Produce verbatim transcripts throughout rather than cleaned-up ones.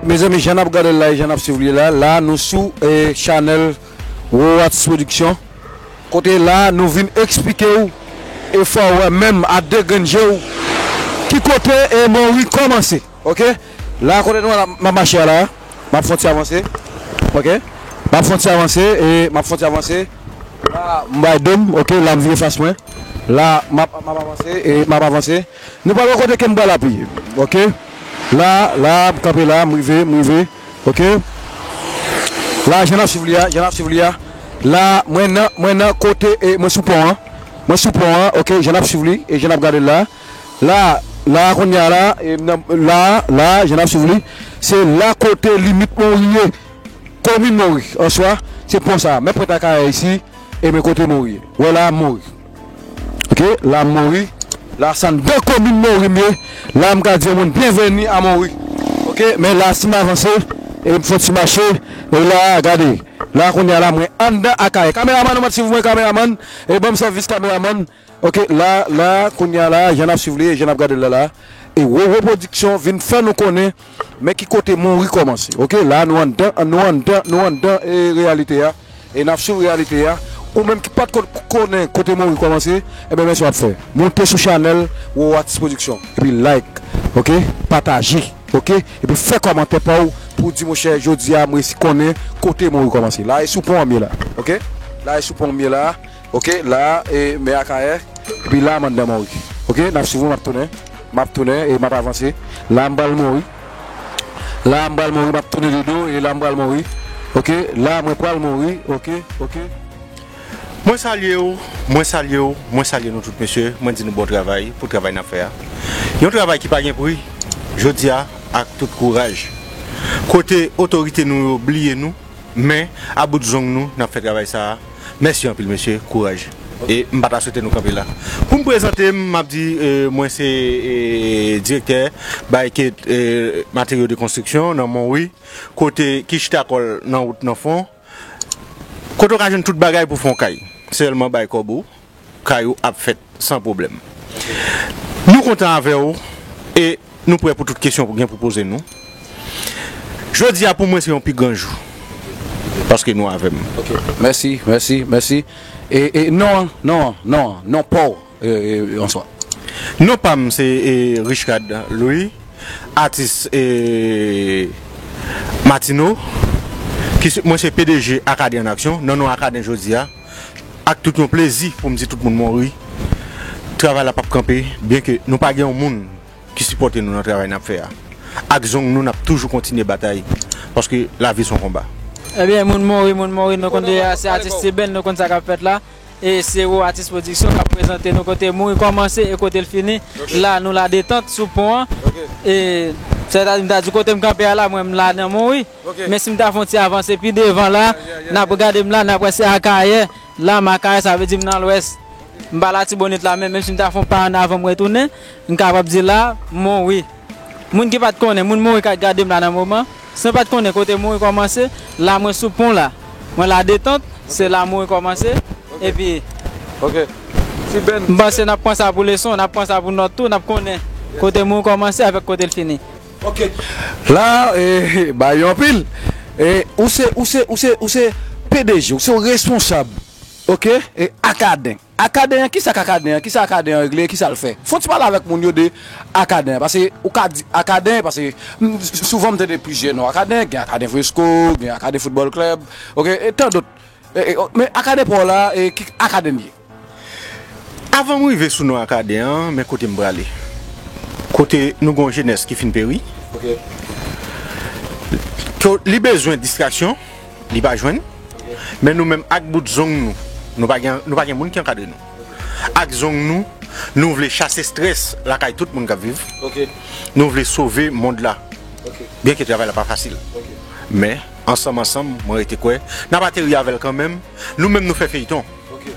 Mezanmi, jan n ap gade l la e jan n ap swiv li la, la nou sou e chanèl Wowatis Production. Kote la nou vin eksplike w e fè w wè menm a de grenn je w ki kote e Mori kòmanse. Oke? La kote nou an m ap mache a la, m ap fè yon ti avanse. Oke? M ap fè yon ti avanse e m ap fè yon ti avanse. La m bay do m, oke, la m vire fas mwen. La m ap m ap avanse e m ap avanse. Nou pral wè kote ke m pral apiye. Oke? La, la, m kanpe la, m rive, m rive. Oke? La, jan n ap swiv li a, jan n ap swiv li a. La, mwen nan, mwen nan kote e mwen sou pon an. Mwen sou pon an, oke, jan n ap swiv li e jan n ap gade l la. La, la, kounye a la, e m nan, la, la, jan n ap swiv li. Se la kote limit Mori ye. Komin Mori, an swa, se pon sa a. Men pwent Akayè isi, e men kote Mori ye. Wè la, Mori. Oke, la Mori. La se anndan komin Mori m ye. La m ka di yon moun byenveni a Mori. Oke, men la si m avanse, e m fè yon ti mache, e la, gade. La kounye a la mwen anndan Akayè. Kameramann, ou mèt swiv mwen, kameramann. E ban m sèvis kameramann. Oke, la, la, kounye a la, jan n ap swiv li, jan n ap gade l la la. E Wowo Production vin fè nou konnen, men ki kote Mori kòmanse. Oke, la nou anndan, nou anndan, nou anndan e reyalite a. E n ap swiv reyalite a. Ou menm ki pa t ko- konnen kote Mori kòmanse, ebyen men sa w ap fè. Monte sou chanèl Wowo Artist Production. Epi like, oke? Pataje, oke? Epi fè kòmantè pa w pou w di monchè jodi a m resi konnen kote Mori kòmanse. La e sou pon an m ye la, oke? La e sou pon an m ye la, oke? La e men Akayè. Epi la m anndan Mori. Oke, n ap swiv ou, m ap tounen. M ap tounen e m ap avanse. La m pral Mori. La m pral Mori, m ap tounen de do e la m pral Mori. Oke, la mwen pral Mori. Oke, oke. Mwen salye w, mwen salye w, mwen salye nou tout mesye. Mwen di nou bon travay pou travay n ap fè a. Yon travay ki pa gen pri, jodi a, ak tout kouraj. Kote otorite nou yo bliye nou, men a bout zong nou, n ap fè travay sa a. Mèsi anpil mesye, kouraj. E m pa ta swete nou kanpe la. Pou m prezante m, m ap di, e, mwen se, e, direktè Baykate, e, Matériaux de Construction nan Monwi, kote ki chita kò l nan wout nan fon. Kote w ka jwenn tout bagay pou fè yon kay. Sèlman bay kòb ou, kay ou ap fèt san pwoblèm. Nou kontan avè w e nou prè pou tout kesyon pou gen pou poze nou. Jodi a pou mwen se yon pi gran jou. Paske nou avè m. Ok. Mèsi, mèsi, mèsi. E, e non, non, non, non, pa w, e, e, an swa. Non pa m se, e, Richard Louis, atis, e, Martino, ki se, mwen se P D G Akaden an Aksyon, nan non Akaden jodi a, ak tout yon plezi pou m di tout moun Monwi, travay la p ap kanpe, byenke nou pa gen yon moun ki sipòte nou nan travay n ap fè a. Ak zong nou, n ap toujou kontinye batay, paske lavi se yon konba. Ebyen, moun Monwi, moun Monwi, nou konn deja se atis T-Ben, nou konn sa k ap fèt la. E se Wo Atis Pwodiksyon k ap prezante nou kote Monwi kòmanse e kote l fini. Ok. La, nou la detant sou pon an. Ok. E, sètadi, m ta di kote m kanpe a la, mwen m la nan Monwi. Ok. Men si m ta fè yon ti avanse pi devan la, yeah, yeah, yeah, n ap gade m la, n ap wè se Akayè. La, m Akayè, sa vle di m nan Lwès. M pa Latibonit la, men menm si m ta fè yon pa ann avan m retounen, m kapab di la, Monwi. Moun ki pa t konnen, moun Monwi k ap gade m la nan moman, si nou pa t konnen kote Monwi kòmanse, la mwen sou pon la. Mwen la detant, se la Monwi kòmanse. Ok. Epi, ok. M panse n ap pran sa pou leson, n ap pran sa pou nòt tou, n ap konnen kote Monwi kòmanse avèk kote l fini. Ok. La, e, bay yo anpil. E, ou se, ou se, ou se, ou se P D G, ou se yon responsab, ok, e, Akaden. Akaden an, kisa k Akaden an? Kisa Akaden an regle? Kisa l fè? Fè yon ti pale avèk moun yo de Akaden an. Paske ou ka di Akaden, paske, m, souvan m tande plizyè non Akaden, gen Akaden Fresco, gen Akaden Football Club, ok, e tan dòt. E, e, men Akaden pa w la, e, ki Akaden l ye? Avan m rive sou non Akaden an, men kote m prale. Kote nou gen yon jenès ki fin peri. Ok. Ke li bezwen distraksyon, li pa jwenn. Ok. Men nou menm ak bout zong nou, nou pa gen, nou pa gen moun ki ankadre nou. Ak zong nou, nou vle chase estrès lakay tout moun k ap viv. Ok. Nou vle sove mond la. Ok. Byenke travay la pa fasil. Ok. Men, ansanm, ansanm, mwen rete kwè, n ap ateri avè l kanmenm. Nou menm, nou fè feyton. Ok.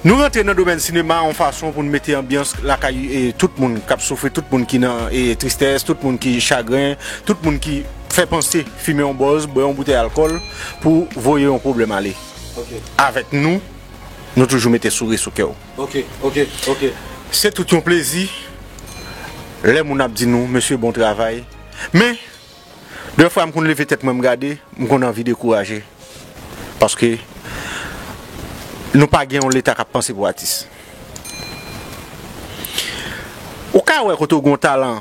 Nou rantre nan domèn sinema yon fason pou n mete anbyans lakay, e, tout moun k ap soufri, tout moun ki nan, e, tristès, tout moun ki chagren, tout moun ki fè panse fimen yon bòz, bwè yon boutèy alkòl pou voye yon pwoblèm ale. Ok. Avèk nou, nou toujou mete souri sou kè w. Ok, ok, ok. Se tout yon plezi lè moun ap di nou, "Mesye, bon travay." Men, Dèfwa m konn leve tèt mwen m gade, m konn anvi dekouraje. Paske nou pa gen yon leta k ap panse pou atis. Ou ka wè kote w gen yon talan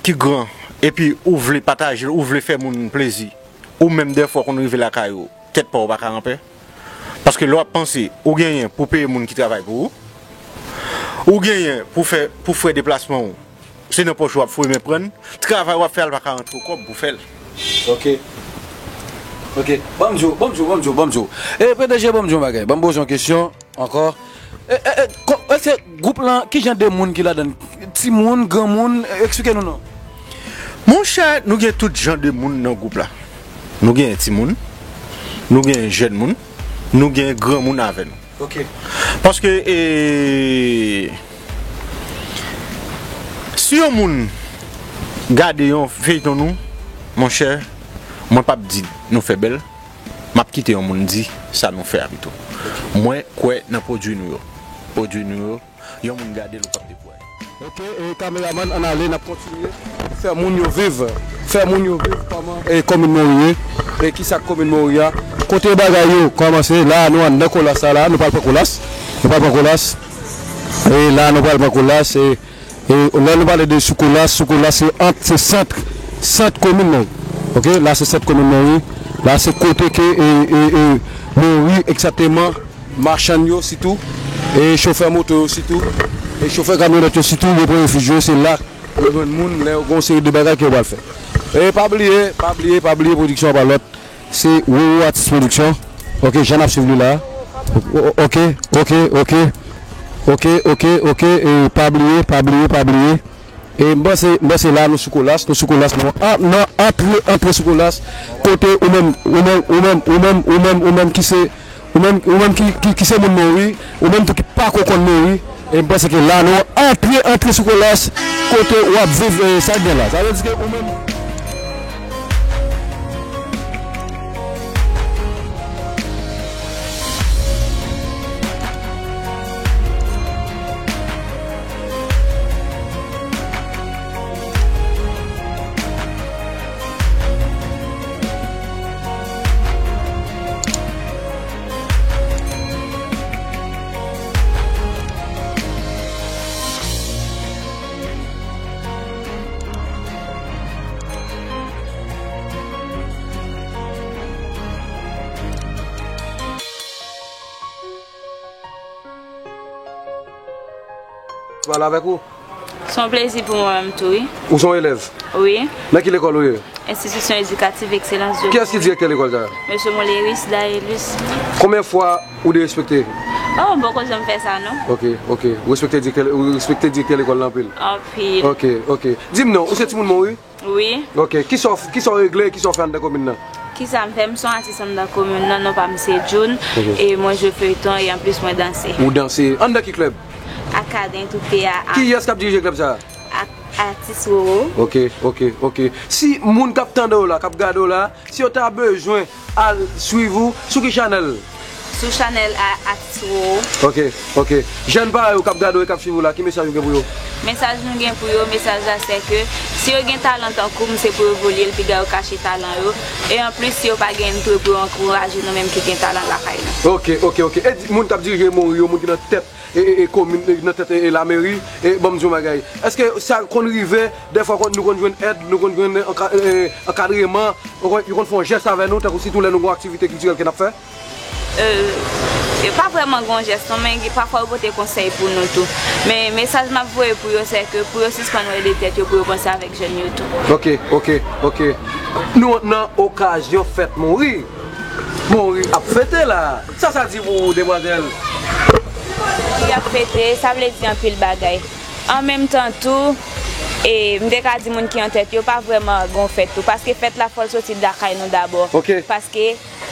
ki gran, epi ou vle pataje l, ou vle fè moun plezi, ou menm dèfwa w konn rive lakay ou, tèt pa w pa ka anpè. Paske lè w ap panse, ou genyen pou peye moun ki travay pou ou, ou genyen pou fè, pou frè deplasman w, se nan pòch ou w ap foure men pran l, travay w ap fè a l pa ka rantre w kòb pou fè l. Ok. Ok. Ban m di w, ban m di w, ban m di w, ban m di w. E, P D G, ban m di w yon bagay. Ban m poze yon kesyon. Ankò. E, e, e, èske gwoup lan, ki jan de moun ki ladan l? Timoun, granmoun, eksplike nou non. Monchè, nou gen tout jan de moun nan gwoup la. Nou gen timoun, nou gen jèn moun, nou gen granmoun avè nou. Ok. Paske e, si yon moun gade yon feyton nou, monchè, mwen p ap di nou fè bèl. M ap kite yon moun di sa nou fè a pito. Mwen kwè nan pwodui nou yo. Pwodui nou yo, yon moun gade l ou p ap dekouraje. Ok, e, kameramann, ann ale, n ap kontinye fè moun yo viv. Fè moun yo viv kòman e komin Mori ye. E kisa k komin Mori a. Kote bagay yo kòmanse la, nou anndan Kolas la la, nou pral pran Kolas. Nou pral pran Kolas. E la nou pral pran Kolas. E E lè nou pale de Soukolas, Soukolas se ant, se sant, sant komin nan. Ok, la se sant komin Mori. La se kote ke e, e, e, Mori egzakteman, machann yo sitou, e chofè moto yo sitou, e chofè kamyonèt yo sitou, yo pran refij yo, se la yo jwenn moun lè yo gen yon seri de bagay ke yo pral fè. E pa bliye, pa bliye, pa bliye pwodiksyon an pa lòt. Se Roro Atis Pwodiksyon. Ok, jan n ap swiv li la. Ok, ok, ok. Ok, ok, ok. E pa bliye, pa bliye, pa bliye. E m panse, m panse la nou sou Kolas, nou sou Kolas, nou an- nan antre, antre sou Kolas. Kote ou menm, ou menm, ou menm, ou menm, ou menm, ou menm ki se Ou menm, ou menm ki, ki, ki se moun Mori, ou menm tou ki pako konn Mori, e m panse ke la nou antre, antre sou Kolas, kote w ap viv e, sa k gen la. Sa vle di ke ou menm. Pale avèk ou. Se yon plezi pou mwen menm tou, wi. Ou se yon elèv? Wi. Nan ki lekòl ou ye? Enstitisyon Edikatif Ekselans Dye Kiyès ki direktè lekòl sa a? Mesye Moleris Daelus. Konbyen fwa ou derespekte? Oh, m poko janm fè sa non. Ok, ok. Ou respekte direktè, ou respekte direktè lekòl la anpil? Anpil. Ok, ok. Di m non, ou se timoun Mori? Wi. Ok, kisa w, kisa w regle, kisa w fè anndan komin nan? Kisa m fè? M se yon atis anndan komin nan, non pa m se June, e mwen jwe feyton e anplis mwen danse. Ou danse anndan ki klèb? Akaden Toupe a. Kiyès k ap dirije klèb sa a? Atis Roro. Ok, ok, ok. Si moun k ap tande w la, k ap gade w la, si yo ta bezwen al swiv ou, sou ki chanèl? Sou chanèl a Atis Roro. Ok, ok. Jèn parèy ou k ap gade w e k ap swiv ou la, ki mesaj ou gen pou yo? Mesaj nou gen pou yo, mesaj la se ke si yo gen talan tankou m, se pou yo voye l piga yo kache talan yo. E anplis, si yo pa gen, nou tou pou yo ankouraje nou menm ki gen talan lakay nou. Ok, ok, ok. E di, moun k ap dirije Mori yo, moun ki nan tèt e, e, e komin, e, nan tèt e, e lameri, e ban m di yon bagay. Èske sa konn rive, dèfwa konn, nou konn jwenn èd, nou konn jwenn anka- e, ankadreman, yo konn, yo konn fè yon jès avè nou, tankou sitou lè nou gen yon aktivite kiltirèl ke n ap fè? E, yo pa vrèman gen yon jès non, men gen- pafwa yo pote konsèy pou nou tou. Men mesaj m ap voye pou yo, se ke pou yo sispann wè de tèt yo, pou yo panse avèk jèn yo tou. Ok, ok, ok. Nou nan okazyon fèt Mori. Mori ap fete la. Sa sa di pou ou, demwazèl? Mori ap fete, sa vle di anpil bagay. An menm tan tou, e, m te ka di moun ki an tèt yo pa vrèman gen yon fèt tou, paske fèt la fò l soti lakay nou dabò. Ok. Paske,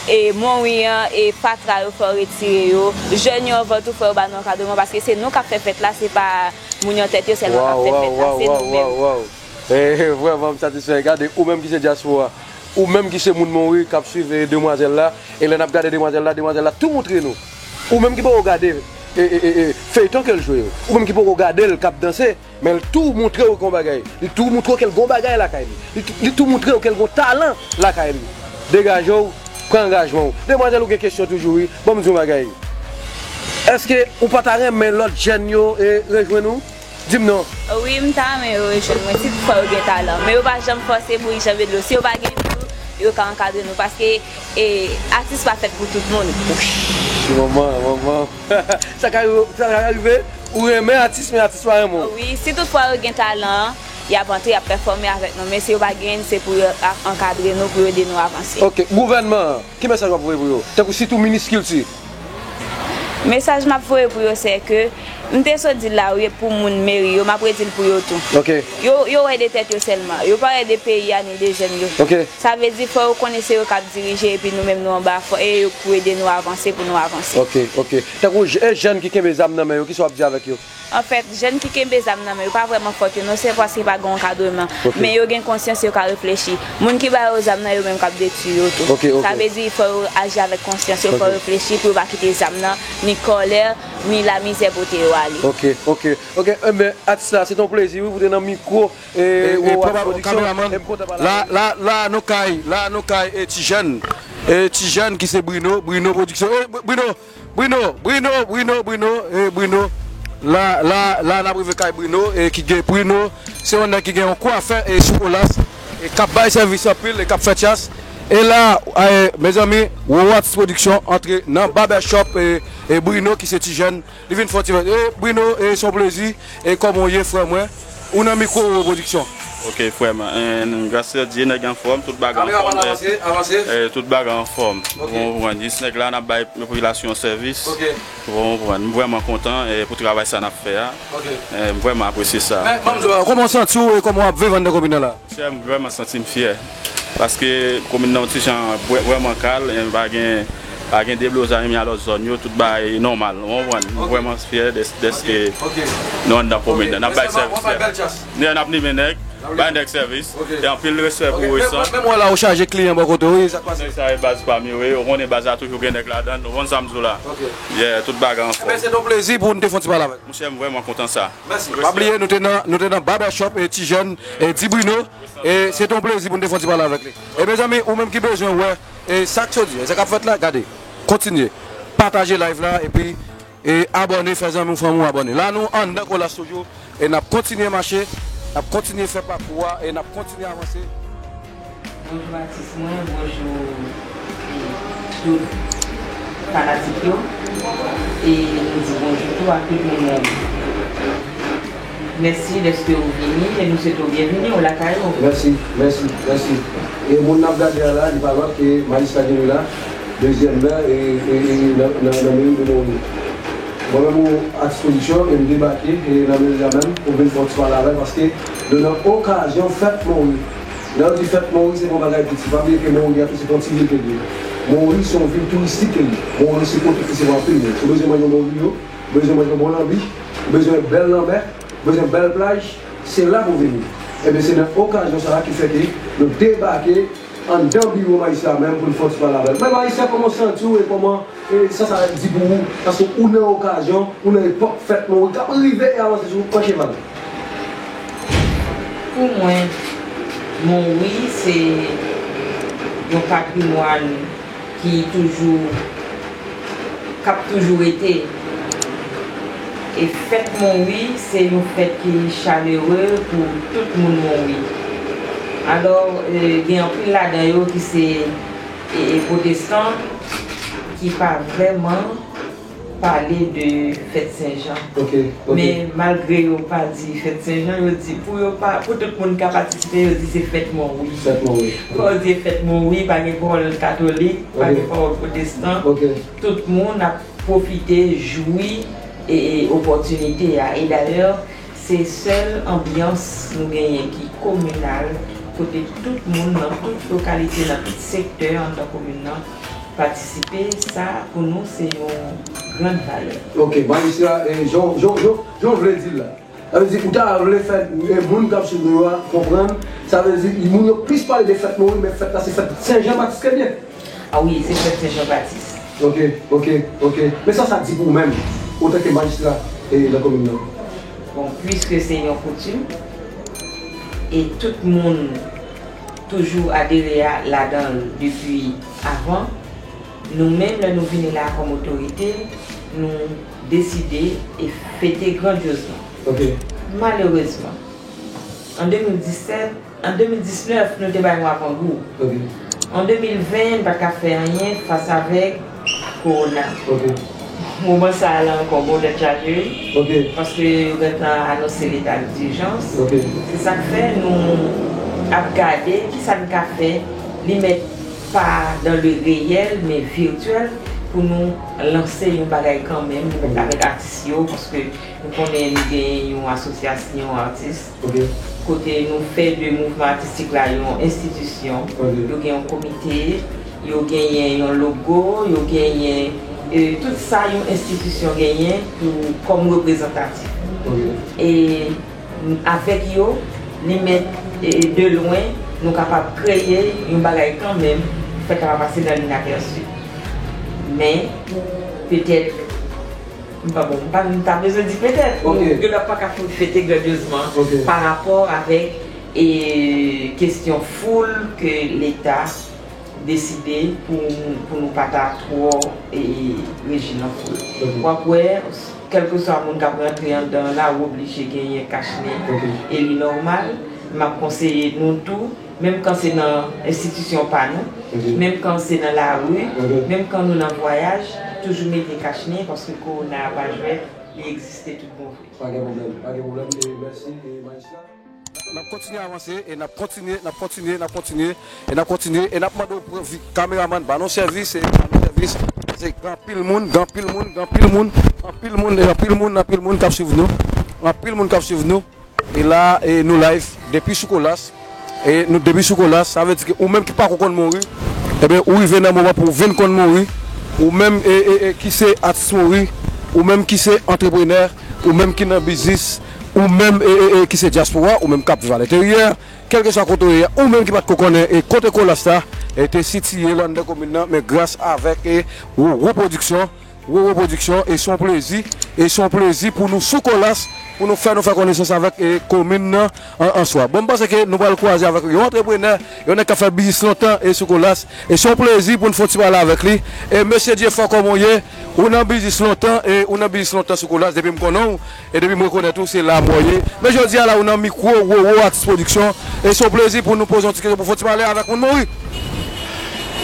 e, Mori an, e, fatra yo fò retire yo, jèn yo anvan tou fò yo ba nou ankadreman, paske se nou k ap fè fèt la, se pa moun yo an tèt yo sèlman k ap fè fèt la, se nou menm. Waw, waw, waw, waw, waw. E, vrèman, m satisfè. Gade, ou menm ki se dyaspora, ou menm ki se moun Mori k ap swiv, e, demwazèl la, e lè n ap gade demwazèl la, demwazèl la tou moutre nou. Ou menm ki poko gade, e, e, e, e, feyton ke l jwe yo. Ou menm ki poko gade l k ap danse, men l tou montre w gen yon bagay. Li tou montre w ke l gen yon bagay lakay li. Li, tou- li tou montre w ke l gen yon talan lakay li. Degaje w, pran angajman w. Demwazèl, ou gen kesyon toujou, wi. Ban m di w yon bagay. Èske ou pa ta renmen lòt jèn yo e rejwenn ou? Di m non. Wi, m ta renmen yo rejwenn mwen si toutfwa yo gen talan. Men yo pa janm fòse pou yo janbe dlo. Si yo pa gen dlo, yo ka ankadre nou. Paske e, atis pa fèt pou tout moun. Manman, manman. Sa ka rive, sa ka rive, ou renmen atis, men atis pa renmen w. Wi, si toutfwa yo gen talan, y ap antre, y ap pèfòme avèk nou. Men si yo pa gen, se pou yo a- ankadre nou, pou yo ede nou avanse. Ok, gouvènman an, ki mesaj w ap voye pou yo? Tankou sitou minis kilti. Mesaj m ap voye pou yo, se ke m te sot di l la, wi, pou moun meri yo, m ap redi l pou yo tou. Ok. Yo, yo wè de tèt yo sèlman. Yo pa wè de peyi a ni de jèn yo. Ok. Sa vle di, fò yo konnen se yo k ap dirije, epi nou menm nou anba, fò, e yo pou ede nou avanse, pou nou avanse. Ok, ok. Tankou j- e jèn ki kenbe zam nan men yo, kisa w ap di avèk yo? Anfèt, jèn ki kenbe zam nan men yo pa vrèman fòt yo, non, se paske pa gen ankadreman. Ok. Men yo gen konsyans, yo ka reflechi. Moun ki ba yo zam nan, yo menm k ap detwi yo tou. Ok, ok. Sa vle di, fò yo aji avèk konsyans, yo fò Ok. reflechi pou yo pa kite zam nan, ni kòlè, ni lamizè pote yo ale. Ok, ok, ok. Enben, atis la, se te yon plezi, wi, pou te nan mikwo, e, E, e, Wowo Art proba- Production, kameraman, e m kontan pale la, avè w. La, la, la, nou kay, la, nou kay, e, ti jèn, e, ti jèn ki se Bruno, Bruno Production, e, Br- Bruno, Bruno, Bruno, Bruno, Bruno, e, Bruno, la, la, la, n ap rive kay Bruno, e, ki gen Bruno, se yon nèg ki gen yon kwafè, e, sou Olas, e, k ap bay sèvis anpil, e, k ap fè tyas, e la, e, mezanmi, Wowo Art Production antre nan barbershop, e, e, Bruno ki se ti jèn, Li vin fè yon ti vè. E, Bruno, e, se yon plezi. E, kòman w ye, frè mwen? Ou nan mikwo Wowo Production. Ok, frè mwen. E, gras a Dye, nèg anfòm, tout bagay anfòm. Kameraman, avanse, avanse. E, tout bagay anfòm. Ok. Ou konprann? Jis nèg la, n ap bay popilasyon an sèvis. Ok. Ou konprann? M vrèman kontan, e, pou travay sa n ap fè a. Ok. E, m vrèman apresye sa. Men, ban m di w, kòman w santi w e kòman w ap viv anndan komin nan la? Chè, m vrèman santi m fyè. Paske komin nan yon ti jan vrè- vrèman kal, e pa gen, pa gen deblozay menm jan lòt zòn yo, tout bagay nòmal. Ou konprann? M Ok. vrèman fyè dès- dèske Ok, ok. nou anndan komin Ok. nan. N ap bay Mesye, sèvis. w ap bay bèl chans. N ap nimen nèg, N ap bay nimen. nèg sèvis. Ok. E anpil respè Ok, pou men- Wilson. men- men mwen la, ou chaje kliyan bò kote w, wi, sa k pase? Nèg sa e baz pa m yo, wi. Ou konnen baz la toujou gen nèg ladan l. Ou konn sa m di w la. Ok. Yeah, tout bagay anfòm. Ebyen, se te yon plezi pou n te fè yon ti pale avèk. Monchè, m vrèman kontan sa. Mèsi. Pa bliye, nou te nan, nou te nan barbershop, e, ti jèn, e, Di Bruno, e, se te yon plezi pou n te fè yon ti pale avèk li. E, mezanmi, ou menm ki bezwen wè, e, sa k sot di, sa k ap fèt la, gade, kontinye, pataje live la, epi, e, abòne, fè zanmi w, fanmi w abòne. La, nou anndan Olas toujou, e n ap kontinye mache, n ap kontinye fè pakou a, e n ap kontinye avanse. Bonjou atis mwen, bonjou, e, tout fanatik yo. E nou di bonjou tou ak tout moun nan. Mèsi dèske ou vini e nou swete w byenvini, ou lakay ou. Mèsi, mèsi, mèsi. E moun n ap gade a la, li pa lòt ke Majistra Djemila, dezyèm mè, e, e, e, nan, nan, nan meri de Monwi. Mwen menm, ou a dispozisyon, e m debake, e nan meri a menm, pou vin fè yon ti pale avè l, paske nou nan okazyon fèt Monwi. Lè yo di fèt Monwi, se pa yon bagay piti. Pa bliye ke Monwi a tou se pa yon ti vil ke l ye. Monwi se yon vil touristik ke l ye. Monwi se kote ki resevwa anpil moun. Si w bezwen manje mori yo, ou bezwen manje bon lanbi, ou bezwen bèl lanmè, ou bezwen bèl plaj, se la pou w vini. Ebyen, se nan okazyon sa a ki fè ke nou debake anndan biwo majistra a menm pou n fè yon ti pale avè l. Men majistra, kòman w santi w e kòman E sa, sa di pou ou, paske ou nan okazyon, ou nan epòk fèt Monwi k ap rive e avanse sou pran cheval. Pou mwen, Monwi se yon patrimwàn ki toujou, k ap toujou rete. E fèt Monwi se yon fèt ki chalere pou tout moun Monwi. Alò, e, gen anpil ladan yo ki se, e, e, pwotestan, ki pa vrèman pale de fèt Sen Jan. Ok, ok. Men malgre yo pa di fèt Sen Jan, yo di pou yo pa, pou tout moun ka patisipe, yo di se fèt Monwi. Fèt Monwi. Fò yo di fèt Monwi, pa gen pawòl katolik, pa Ok. gen pawòl pwotestan. Ok. Tout moun ap pwofite jwi e, e opòtinite a. E dayè, se sèl anbyans nou genyen ki kominal, kote tout moun nan tout lokalite, nan tout sektè anndan komin nan patisipe. Sa, pou nou, se yon gran valè. Ok, majistra, e, jan, jan, jan, jan w vle di l la. Sa vle di, ou ta vle fè, e, moun k ap swiv nou yo a konprann, sa vle di, moun yo plis pale de fèt Monwi, men fèt la, se fèt Sen Jan Batis ke l ye. A wi, se fèt Sen Jan Batis. Ok, ok, ok. Men sa, sa di pou ou menm? Antanke majistra e nan komin nan. Bon, piske se yon koutim, e tout moun toujou adere a ladan l depi avan, nou menm, lè nou vini la kòm otorite, nou deside e fete grandyozman. Ok. Malerezman, an de mil disèt, an de mil diznèf, nou te bay yon avangou. Ok. An de mil ven, n pa t ka fè anyen fas avèk kowona. Ok. Moman sa a la ankò, bon, tèt chaje, wi. Ok. Paske yo gentan anonse leta dijans. Ok. Se sa k fè nou ap gade kisa n ka fè, li mèt pa dans le réel, men virtuel, pou nou lanse yon bagay kanmenm, ok, avèk atis yo, paske nou konnen nou gen yon asosyasyon atis. Ok. Kote nou fè de mouvman atistik la yon enstitisyon. Ok. Yo gen yon komite, yo genyen yon logo, yo genyen, e, tout sa yon enstitisyon genyen pou, kòm reprezantatif. Ok. E avèk yo, li mèt, e, de lwen, nou kapab kreye yon bagay kanmenm, fèt la pa pase nan linapèsi. Men, petèt, m pa, bon, m pa, m ta bezwen di petèt, ok, nou, yo pa ka fete grandyozman, ok, pa rapò avèk, e, kesyon foul ke Leta deside pou, pou nou pa ta twò, e, reji nan foul. Ok. W ap wè, kèlkeswa moun k ap rantre anndan la, ou oblije genyen kachnen, ok, e li nòmal. M ap konseye nou tou, menm kan se nan enstitisyon pa nou, ok, menm kan se nan lari, ok, menm kan nou nan vwayaj, toujou mete kachnen, paske kowona a pa jwèt, li egziste tout bon vre. Pa gen pwoblèm, pa gen pwoblèm, e mèsi, e majistra. N ap kontinye avanse, e n ap kontinye, n ap kontinye, n ap kontinye, e n ap kontinye, e n ap mande w pran vi-, kameramann, ba nou sèvis, e ba nou sèvis, paske gen anpil moun, gen anpil moun, gen anpil moun, anpil moun, e anpil moun, anpil moun k ap swiv nou, anpil moun k ap swiv nou. E la, e nou live depi sou Kolas. E nou depi sou Kolas, sa vle di ke ou menm ki pako konn Mori, ebyen, ou rive nan moman pou w vin konn Mori. Ou menm, e, e, e, ki se atis Mori, ou menm ki se antreprenè, ou menm ki nan biznis, ou menm, e, e, e, ki se dyaspora, ou menm k ap viv alenteryè, kèlkeswa kote w ye, ou menm ki pa t ko konnen, e, kote Kolas la, e, te sitiye anndan komin nan, men gras avèk, e, Roro Pwodiksyon, Roro Pwodiksyon, e se yon plezi, e se yon plezi pou nou sou Kolas, pou nou fè, nou fè konesans avèk, e, komin nan an, an swa. Bon, m panse ke nou pral kwaze avèk yon antreprenè, yon nèg k ap fè biznis lontan, e sou Kolas, e se yon plezi pou n fè yon ti pale avèk li. E mesye Dyefò, kòman w ye? Ou nan biznis lontan, e ou nan biznis lontan sou Kolas, depi m konnen w, e depi m rekonèt ou, se la m wè w ye. Men jodi a la, ou nan mikwo Roro Atis Pwodiksyon, e se yon plezi pou nou poze yon ti kesyon, pou fè yon ti pale avèk moun Mori.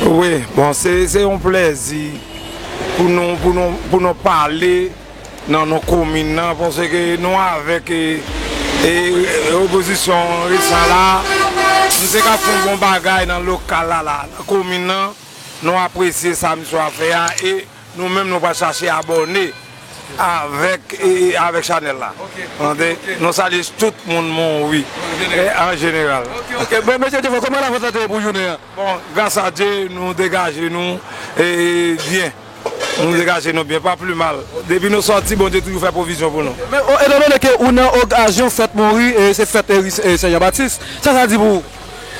Wi, bon, se, se yon plezi pou nou, pou nou, pou nou pale nan non komin nan, paske nou avèk, e, e, opozisyon resan la, nou te ka fè yon bon bagay nan lokal la, la, nan komin nan, nou apresye sa misye ap fè a, e nou menm nou pral chache abòne avèk, e, avèk chanèl la. Ok, ok, tande? Ok. Nou salye tout moun Mori, an jeneral. Ok, ok. Men, mesye Dyefò, kòman lavant lan te ye pou jounen an? Bon, gras a Dye, nou degaje nou, e, byen. Nou degaje nou byen, pa pli mal. Depi nou sòti, Bondye toujou fè pwovizyon pou nou. Men, o, etandone ke ou nan okazyon fèt Mori, e se fèt, e, Sen Jan Batis, sa sa di pou ou?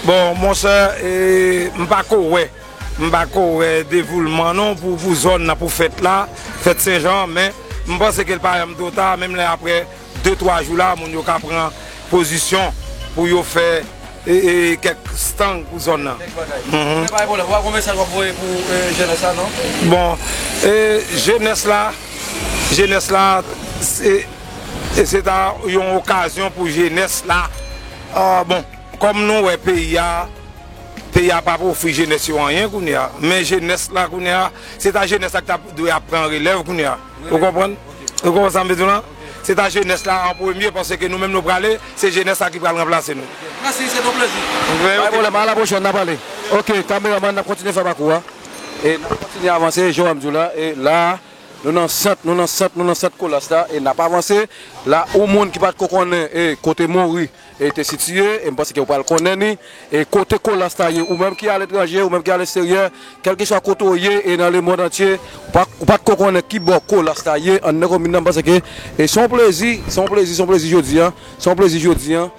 Bon, monchè, e, m pa ko wè. M pa ko wè devoulman non pou, pou zòn nan, pou fèt la, fèt Sen Jan, men m panse ke l pa janm twò ta, menm lè apre de, twa jou la, moun yo ka pran pozisyon pou yo fè, e, e, kèk stand pou zòn nan. Kèk bagay. Mhm. Men pa gen pwoblèm. Ou pa gon mesaj w ap voye pou, e, jenès la, non? Bon, e, jenès la, jenès la, se, e, se ta yon okazyon pou jenès la. Ah, bon, kòm nou wè peyi a, peyi a p ap ofri jenès yo anyen kounye a. Men jenès la kounye a, se ta jenès la ki ta dwe ap pran relèv kounye a. Ou konprann? Ou konprann sa m vle di w lan? Se ta jenès la an premye, paske nou menm nou prale, se jenès la ki pral ranplase nou. Mèsi, se yon plezi. Pa gen pwoblèm, a la pwochèn, n a pale. Ok, kameramann, n ap kontinye fè pakou a. E n ap kontinye avanse, jan w di w la, e la, nou nan sant, nou nan sant, nou nan sant Kolas la, e n ap avanse. La, ou moun ki pa t ko konnen, e, kote Mori, e, te sitiye, e m panse ke ou pral konnen ni, e kote Kolas la ye, ou menm ki aletranje, ou menm ki alegzeryè, kèlkeswa kote w ye, e nan lemonn antye, ou pa, ou pa t ko konnen ki bò Kolas la ye, anndan komin nan, m panse ke, e se yon plezi, se yon plezi, se yon plezi jodi a, se yon plezi jodi a,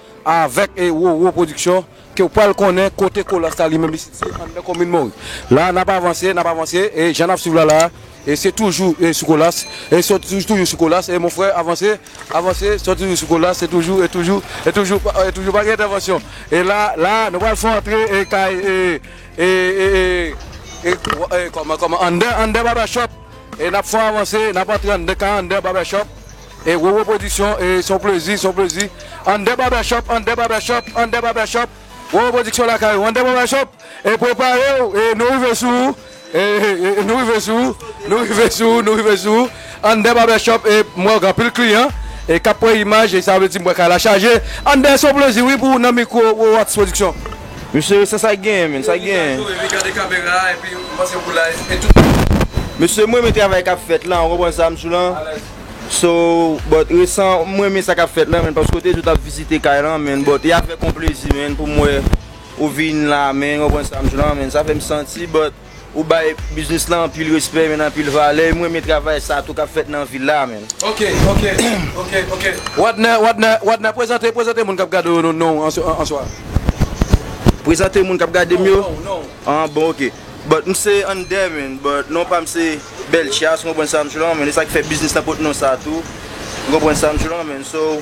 avèk, e, Roro Pwodiksyon, ke ou pral konnen kote Kolas la li menm li sitiye, anndan komin Mori. La, n ap avanse, n ap avanse, e jan n ap swiv la, la, E se toujou e sou Colas. E se toujou, toujou sou Colas. E mon frè, avanse, avanse, se toujou sou Colas. Se toujou, e toujou, e toujou, e toujou pa gen entèvansyon. E la, la, nou pral fè antre e kay e, e, e, e, e, e, kòman, kòman, anndan, anndan Barbershop. E n ap fè avanse, n ap antre anndan kay anndan Barbershop. E Roro Production, e se yon plezi, se yon plezi. Anndan Barbershop, anndan Barbershop, anndan Barbershop. Roro Production lakay ou, anndan Barbershop. E prepare w, e nou rive sou ou. E, e, e nou rive sou ou, nou rive sou ou, nou rive sou ou. Anndan Barbershop, e m wè gen anpil kliyan, e k ap pran imaj, e sa vle di m wè kay la chaje. Anndan se yon plezi, wi, pou ou nan mikwo Roro Artist Production. Mesye, sa, sa k genyen, menn, sa k genyen. Epi gade kamera, epi m panse pou live, e tout. Mesye, mwen renmen travay k ap fèt la, ou konprann sa m di w lan? So, but resan, mwen renmen sa k ap fèt la, menn, paske w te di w t ap vizite kay lan, menn, but e avèk yon plezi, menn, pou m wè ou vin la, menn, ou konprann sa m di w lan, menn, sa fè m santi, but ou bay biznis lan anpil respè, menn, anpil valè, e mwen renmen travay sa tou k ap fèt nan vil la, menn. Ok, ok, ok, ok. Wadner, Wadner, Wadner, prezante, prezante moun k ap gade w non, non, an, an, answa. Prezante moun k ap gade m yo? Non, non, non. Ah, bon, ok. But m se Ander, menn. But non pa m se Bèl Chas, ou konprann sa m di w lan, menn. E sa k fè biznis lan pote non sa tou. Ou konprann sa m di w lan, menn. So,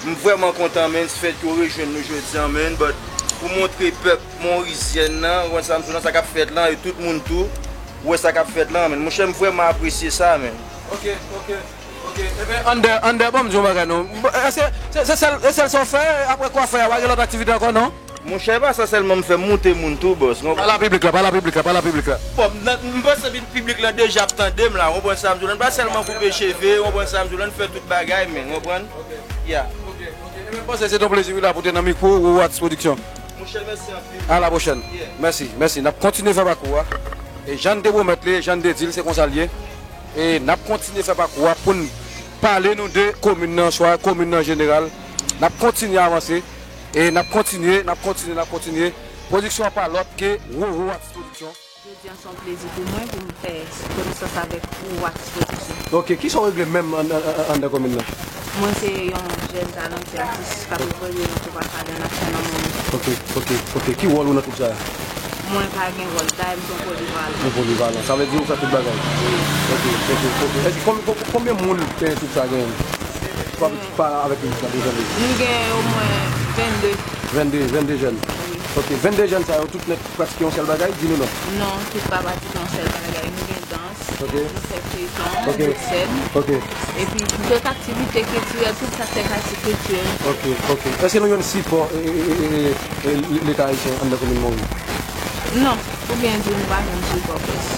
m vrèman kontan, menn, se fèt ke w rejwenn nou jodi a, menn. But pou montre pèp monrizyèn nan, ou konprann sa m di w lan, sa k ap fèt lan, e tout moun tou, wè sa k ap fèt lan, menn. Monchè, m vrèman apresye sa, menn. Ok, ok. Ok, ebyen, Ander, Ander, ban m di w yon bagay non. Èske se, se sèl, se sèl sa w fè? Apre kwafè a, pa gen lòt aktivite ankò non? Monchè, e pa sa sèlman m fè, m moute moun tou, bòs. Pale a piblik la, pale a piblik la, pale a piblik la. Bon, m, m panse piblik lan deja ap tande m la, w konprann sa m di w lan. N pa sèlman koupe cheve, w konprann sa m di w lan, n fè tout bagay, menn, w konprann? Yeah. Ok, ok. Ebyen, m panse se te yon plezi wi la pou te nan mikwo Roro Artist Production. Monchè, mèsi anpil. A la pwochèn. Yeah. Mèsi, mèsi. N ap kontinye fè pakou a. E jan n te pwomèt li, jan n te di l, se konsa l ye. E n ap kontinye fè pakou a pou n pale nou de komin nan, swa komin nan an jeneral. N ap kontinye avanse. E n ap kontinye, n ap kontinye, n ap kontinye. Pwodiksyon an pa lòt ke Roro Artist Production. Jodi a se yon plezi pou mwen pou m fè konesans avèk Roro Artist Production. Ok, kisa w regle menm an, an, an, anndan komin nan? Mwen se yon jèn talanti atis k ap evolye nan twoup Akadè Nasyon nan Monri. Ok, ok, ok. Ki wòl ou nan twoup sa a? Mwen pa gen wòl, dayè m se yon polivalan. Yon polivalan. Sa vle di ou fè tout bagay? Wi. Ok, ok, ok. Èske konbyen, konbyen moun twoup sa a genyen? Pa, pa avèk mizik la, pou jèn li. Nou gen omwen vennde. Vennde, vennde jèn. Wi. Ok, vennde jèn sa yo, tout nèt pratike yon sèl bagay? Di nou non. Non, tout pa pratike yon sèl bagay. Nou gen dans, ok, nou fè feyton, ok, nou fè sèn. Ok. Epi tout aktivite kiltirèl, tout sa k fè pati kiltirèl. Ok, ok. Èske nou jwenn sipò, e, e, e, e, e, e, Leta ayisyen anndan komin Monri? Non, pou byen di w, nou pa jwenn sipò pès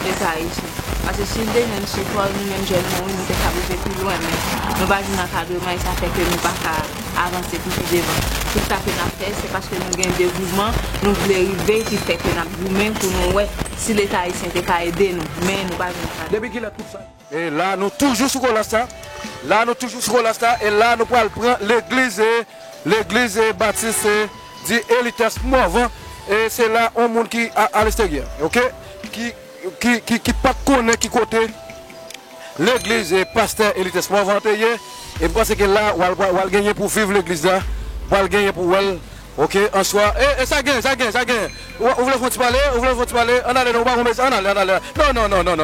Leta ayisyen. Paske si n te jwenn sipò, nou menm jèn Monri, nou te ka rive pi lwen, men nou pa jwenn ankadreman, e sa fè ke nou pa ka avanse pou pi devan. Tout sa ke n ap fè, se paske nou gen devouman, nou vle rive, ki fè ke n ap goumen pou nou wè si Leta ayisyen te ka ede nou, men nou pa jwenn ankadreman. Depi kilè twoup sa? E la, nou toujou sou Colas la. La, nou toujou sou Colas la. E la, nou pral pran legliz, e, legliz, e, Batis, e, di Elites Morvan. E se la, yon moun ki a, a lesteryè, ok? Ki, ki, ki, ki pa t konnen ki kote legliz, e, pastè Elites Morvan te ye. E m panse ke la, w al, w al, w al genyen pou viv legliz la. W al genyen pou wè l. Ok, answa. E, e, sa gen, sa gen, sa gen. Ou, ou vle fè yon ti pale? Ou vle fè yon ti pale? Ann ale non, ou pa konn mesaj. Ann ale, ann ale. Non, non, non.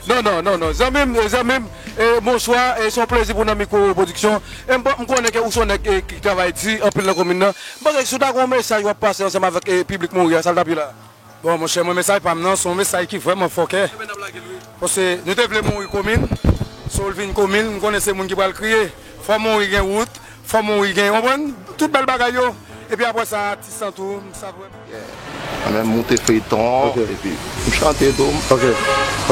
Non, non, non. Zanmi m, e, zanmi m, e, bonswa. E, se yon plezi pou w nan Mikwo Pwodiksyon. E m, m konnen ke ou se yon nèg, e, ki travay di anpil nan komin nan. M panse ke si w ta gen yon mesaj w ap pase ansanm avèk, e, piblik Monri a, sa l t ap ye la? Bon, monchè, mwen, mesaj pa m nan, se yon mesaj ki vrèman fòkè. Ebyen, n ap lage l, wi. Paske nou te vle Monri komin, so l vin komin, m konnen se moun ki pral kriye. Fò Monri gen wout, fò Monri gen, w konprann? Tout bèl bagay yo. Epi apre sa, atis lan tou, m sa vrèman. Yeah. Mwen menm, m moute feyton, ok, epi m chante tou. Ok,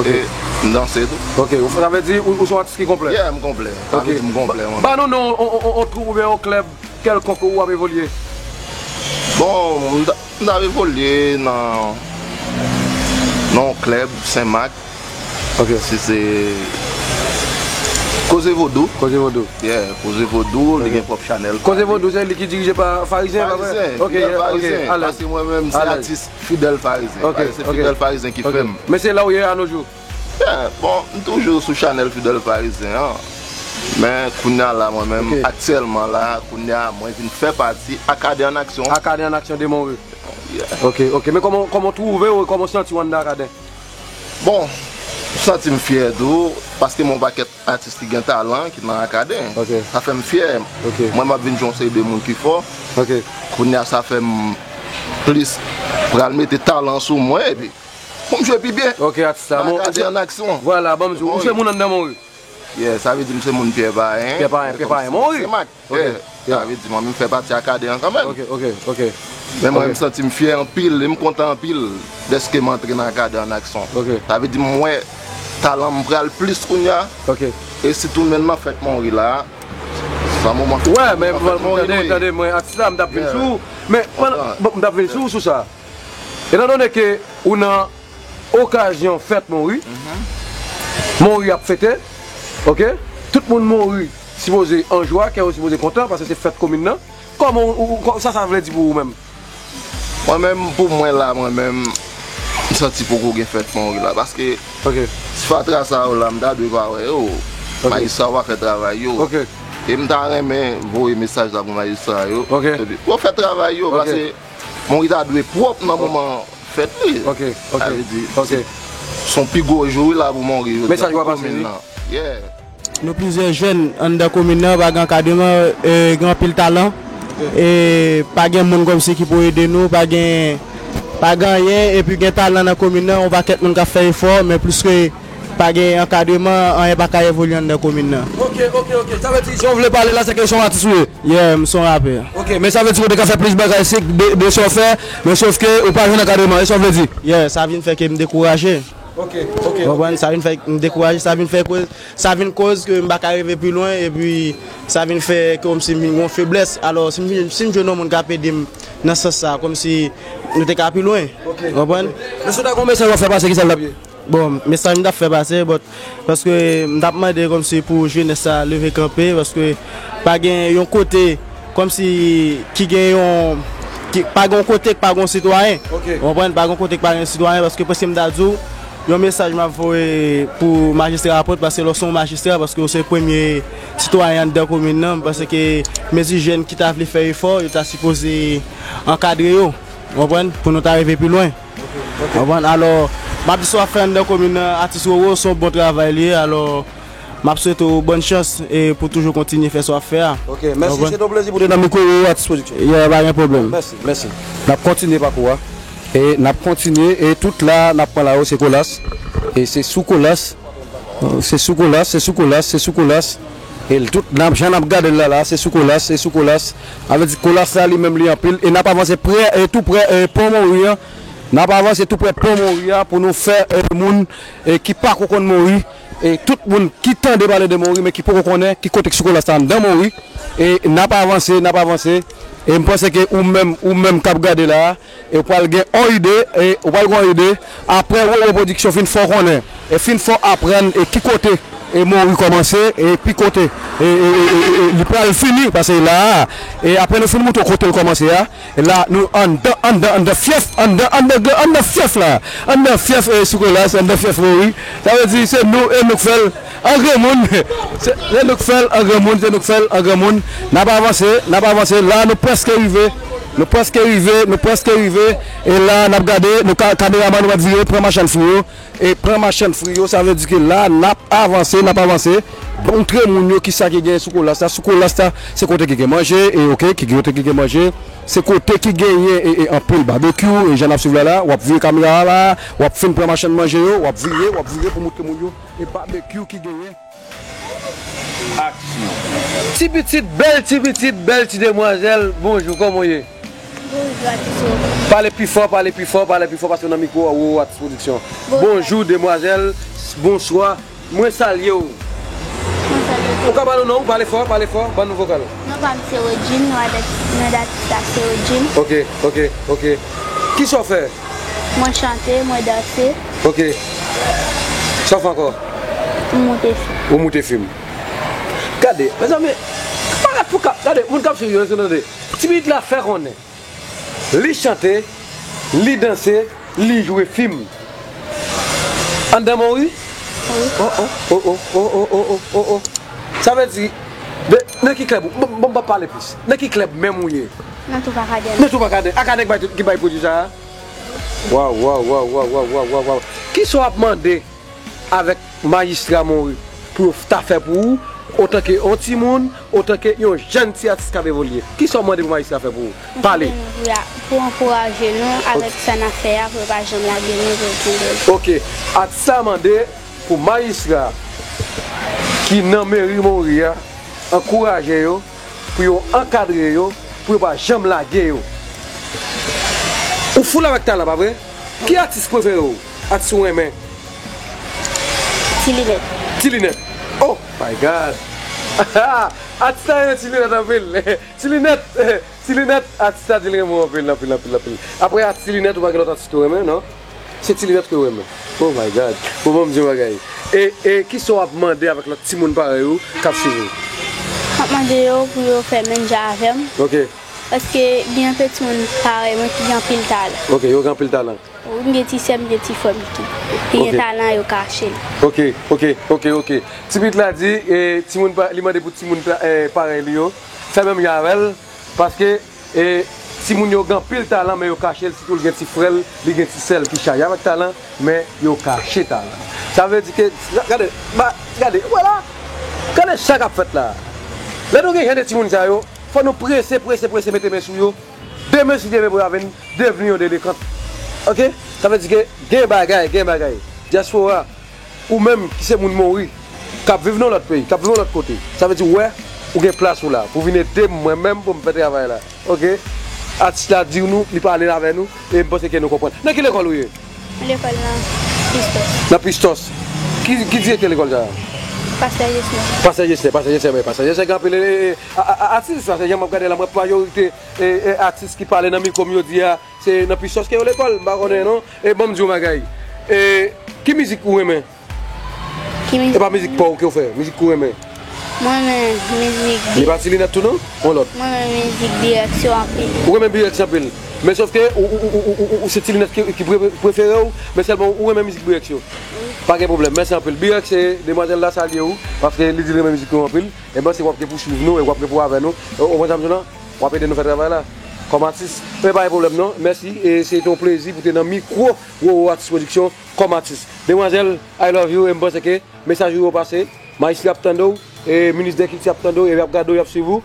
ok. E m danse tou. Ok, sa vle di ou, ou se yon atis ki konplè? Yeah, m konplè. Sa vle di m konplè, mwen. Ba, ba nou non, on, on, on, on twoup oubyen yon klèb kèlkonk ou ap evolye? Bon, m t, m t ap evolye nan, nan yon klèb Senmak. Ok. Si se Koze Vodou. Koze Vodou. Yeah, Koze Vodou, li gen pwòp chanèl. Koze Vodou, se li ki dirije pa Farizyen, pa vre? Farizyen, ok, Fidèl, yeah, ok, Farizyen. Alèz. Paske mwen menm, se atis Fidèl Farizyen. Ok, ok. Paske se Fidèl Farizyen ki fè m. Men se la ou ye a nos jours? Yeah, bon, m toujou sou chanèl Fidèl Farizyen an. Men kounye a la, mwen menm, ok, aktyèlman la, kounye a, mwen vin fè pati Akadè an Aksyon. Akadè an Aksyon de Monri. Yeah. Ok, ok. Men kòman, kòman w twouve w, kòman w santi w anndan Akadè? Bon, Santi m fyè tou, paske m wè yon pakèt atis ki gen talan, ki nan Akaden. Ok. Sa fè m fyè. Ok. Mwen, m ap vin jwe yon seri de moun ki fò. Ok. Kounye a, sa fè m plis pral mete talan sou mwen, epi pou m jwe pi byen. Ok, atis la, nan Akaden an aksyon. Vwala, ban m di w, ou se moun anndan Monri. Yeah, sa vle di m se moun Pyè Payen. Pyè Payen, Pyè Payen, Monri. Se Mak. Ok. Yeah. Sa vle di mwen menm fè pati Akaden an kanmenm. Ok, ok, ok. Men mwen, ok, m santi m fyè anpil e m kontan anpil dèske m antre nan Akaden an aksyon. Ok. Sa vle di m wè talan m pral plis kounye a. Ok. E sitou menm nan fèt Monri la, sa moman fèt Monri, tande, mwen atis la, m t ap vin sou ou. Men pandan, bon, m t ap vin sou ou sou sa. Etandone ke ou nan okazyon fèt Monri, Monri ap fete, ok? Tout moun Monri sipoze an jwa, kè yo sipoze kontan, paske se fèt komin nan. Kòman ou, ou, ou, sa, sa vle di pou ou menm? Mwen menm, pou mwen la, mwen menm, m santi poko gen fèt Monri la, paske si fatra sa yo la, m ta dwe pa wè yo. Ok. Majistra yo pa fè travay yo. Ok. E m ta renmen voye mesaj la pou majistra yo. Ok. Yo fè travay yo, ok, paske Monri ta dwe pwòp nan moman fèt li. Ok, ok. Sa vle di, ok, se yon pi gwo jou wi la pou Monri jodi a, pou komin nan. Yeah. Nou plizyè jèn anndan komin nan, pa gen ankadreman, e, gen anpil talan. E pa gen moun kòmsi ki pou ede nou, pa gen, pa gen anyen, epi gen talan nan komin nan, yon pakèt moun k ap fè efò, men plis ke pa gen ankadreman, anyen pa ka evolye anndan komin nan. Ok, ok, ok. Sa vle di, jan w vle pale la, se ke se yon atis ou ye? Yeah, m se yon rapè. Ok, men sa vle di ke w te ka fè plis bagay, se de, de sa w fè, men sòf ke ou pa jwenn ankadreman, e sa w vle di? Yeah, sa vin fè ke m dekouraje. Ok, ok, ok. Ou konprann? Sa vin fè m dekouraje, sa vin fè koz, sa vin koz ke m pa ka rive pi lwen, epi sa vin fè kòmsi m vin gen yon feblès. Alò, si m vin, si m jwenn yon moun k ap ede m nan sans sa, kòmsi nou te ka pi lwen. Ok. Ou konprann? Men si w ta gen yon mesaj w ap fè pase, kisa l t ap ye? Bon, mesaj m t ap fè pase, but, paske m t ap mande kòmsi pou jenès sa leve kanpe, paske pa gen yon kote kòmsi ki gen yon, ki, pa gen yon kote k pa gen yon sitwayen. Ok. Ou konprann? Pa gen yon kote k pa gen yon sitwayen, paske prèske m ta di w, yon mesaj m ap voye pou majistra a pòt, paske lè w se yon majistra, paske w se premye sitwayen anndan komin nan, m panse ke mezi jèn ki ta vle fè efò, yo ta sipoze ankadre yo. Ou konprann? Pou nou ta rive pi lwen. Ou konprann? Alò, m ap di sa w ap fè anndan komin nan, atis Roro, se yon bon travay li ye, alò, m ap swete w bòn chans e pou toujou kontinye fè sa w ap fè a. Ok, mèsi, se te yon plezi pou w te nan mikwo Roro Atis Production. Yeah, pa gen pwoblèm. Mèsi, mèsi. N ap kontinye pakou a. E n ap kontinye, e tout la, n ap pran la yo, se Kolas. E se sou Kolas. Se sou Kolas, se sou Kolas, se sou Kolas. E l tout, n ap, jan n ap gade l la, la, se sou Kolas, se sou Kolas. Sa vle di Kolas la, li menm, li anpil. E n ap avanse prè, e tou prè, e pon Mori an. N ap avanse tou prè pon Mori a pou nou fè, e, moun, e, ki pako konn Mori, e tout moun ki tande pale de Mori, men ki poko konnen ki kote k sou Kolas la anndan Mori. E n ap avanse, n ap avanse. E m panse ke ou menm, ou menm k ap gade la a, e w pral gen on ide, e w pral gen on ide, apre Roro Production fin fè w konnen, e fin fè w aprann, e ki kote, e Mori kòmanse, e pi kote, e, e, e, e, e, li pral fini, paske la a, e apre nou fin moutre w kote l kòmanse a, e la nou anndan, anndan, anndan fyèf, anndan, anndan, anndan fyèf la, anndan fyèf, e, sou Kolas, anndan fyèf Mori, sa vle di se nou, e nou k fè l. An granmoun, se, se nou k fè l, an granmoun, se nou k fè l, an granmoun. N ap avanse, n ap avanse. La, nou prèske rive. Nou prèske rive, nou prèske rive. E la, n ap gade, nou ka, kameramann, nou mèt vire, pran machann fri yo. E pran machann fri yo, sa vle di ke la, n ap avanse, n ap avanse. Montre moun yo kisa ki gen sou Kolas la. Sou Kolas la, se kote ki gen manje, e oke, ki kote ki gen manje. Se kote ki genyen, e, e anpil babekyou, e jan n ap swiv la la, w ap vire kamera a la, w ap fin pran machann manje yo, w ap vire, w ap vire pou montre moun yo. E babekyou ki genyen. Aksyon. Ti pitit, bèl ti pitit, bèl ti demwazèl, bonjou, kòman w ye? Bonjou, atis Roro. Pale pi fò, pale pi fò, pale pi fò, paske w nan mikwo a, Roro Atis Production. Bonjou. Bonjou, demwazèl, bonswa, mwen salye w. Mwen salye w tou. Ou ka ba nou non w, pale fò, pale fò, ban nou vokal ou. Non pa m se Rodjin, non atis, non atis la se Rodjin. Ok, ok, ok. Kisa w fè? Mwen chante, mwen danse. Ok. Sa w fè ankò? M moute fim. Ou moute fim. Gade, mezanmi, pa ret pou ka, gade, moun k ap swiv yo, yo tande. Ti pitit la fè konnen li chante, li danse, li jwe fim. Anndan Mori? Wi. Oh, oh, oh, oh. Sa vle di, de, nan ki klèb, bon, bon, m pa pale plis. Nan ki klèb menm ou ye? Nan Tou Pakaden. Nan Tou Pakaden. Akaden ki bay, ki bay pwodui sa a? Waw, waw, waw. Kisa w ap mande avèk majistra Mori pou yo ta fè pou ou, otanke yon timoun, otanke yon jèn ti atis k ap evolye? Kisa w mande pou majistra fè pou ou? Pale. Pou, pou ankouraje nou avèk sa n ap fè a, pou yo pa janm lage nou, pou yo kenbe nou. Ok. Atis la mande pou majistra ki nan meri Mori a ankouraje yo, pou yo ankadre yo, pou yo pa janm lage yo. Ou full avèk talan, pa vre? Ki atis prefere w? Atis ou renmen? Ti Linèt. Ti Linèt. Oh my God! Atis la renmen Ti Linèt anpil. Ti Linèt, Ti Linèt, atis la di l renmen w anpil, anpil, anpil, anpil. Apre Ti Linèt, ou pa gen lòt atis tou renmen, non? Se Ti Linèt ke w renmen. Oh my God. Bon, ban m di yon bagay. E, e kisa w ap mande avèk lòt timoun parèy ou k ap swiv ou? M ap mande yo pou yo fè menm jan avè m. Ok. Paske gen anpil timoun parèy mwen ki gen anpil talan. Ok, yo gen anpil talan. Wi, m gen ti sè m, gen ti frè m ki, ki gen talan, yo kache l. Ok, ok, ok, ok. Ti pitit la di, e, timoun pa, li mande pou timoun pa, e, parèy li yo fè menm jan avè l, paske, e, timoun yo gen anpil talan, men yo kache l, sitou l gen ti frè l, li gen ti sè l ki chaje avèk talan, men yo kache talan. Sa vle di ke, gade, ba, gade, vwala, gade sa k ap fèt la. Lè nou gen jan de timoun sa yo, fò nou prese, prese, prese mete men sou yo. Demen, si Dye vle, pou yo vin devni yon delenkant. Ok? Sa vle di ke gen bagay, gen bagay. Dyaspora, ou menm ki se moun Mori, k ap viv nan lòt peyi, k ap viv nan lòt kote, sa vle di, ou wè, ou gen plas ou la, pou vin ede m, mwen menm, pou m fè travay la. Ok? Atis la di nou, li pale avè nou, e m panse ke nou konprann. Nan ki lekòl ou ye? Lekòl nan Pistos. Nan Pistos. Ki, ki direktè lekòl sa a? Pastè Jesnè. Pastè Jesnè, Pastè Jesnè, men Pastè Jesnè gen anpil, e, e, a, a, a, atis, paske jan m ap gade la, m wè majorite, e, e, atis ki pale nan mikwo m yo di a, se nan Pistos ke yo lekòl, m pa konnen non. E ban m di w yon bagay. E, ki mizik ou renmen? Ki mizik? E pa mizik pa w ke w fè, mizik ou renmen. Mwen renmen mizik Li pa Ti Linèt tou non? Yon lòt. Mwen renmen mizik Birex yo anpil. Ou renmen Birex anpil. Men sòf ke ou, ou, ou, ou, ou, ou se Ti Linèt ki, ki pre-, prefere w, men sèlman ou renmen mizik Birex yo. Pa gen pwoblèm, mèsi anpil. Birex, se demwazèl la salye w, paske li di l renmen mizik nou anpil. E m panse w ap gen pou swiv nou, e w ap gen pou avè nou. Ou, ou konprann sa m di w lan? W ap ede nou fè travay la. Kòm atis, men pa gen pwoblèm non. Mèsi, e se te yon plezi pou te nan mikwo Roro Atis Pwodiksyon kòm atis. Demwazèl, I love you, e m panse ke mesaj ou yo pase, majistra ap tande w, e minis dè kilti ap tande w, e y ap gade w, y ap swiv ou.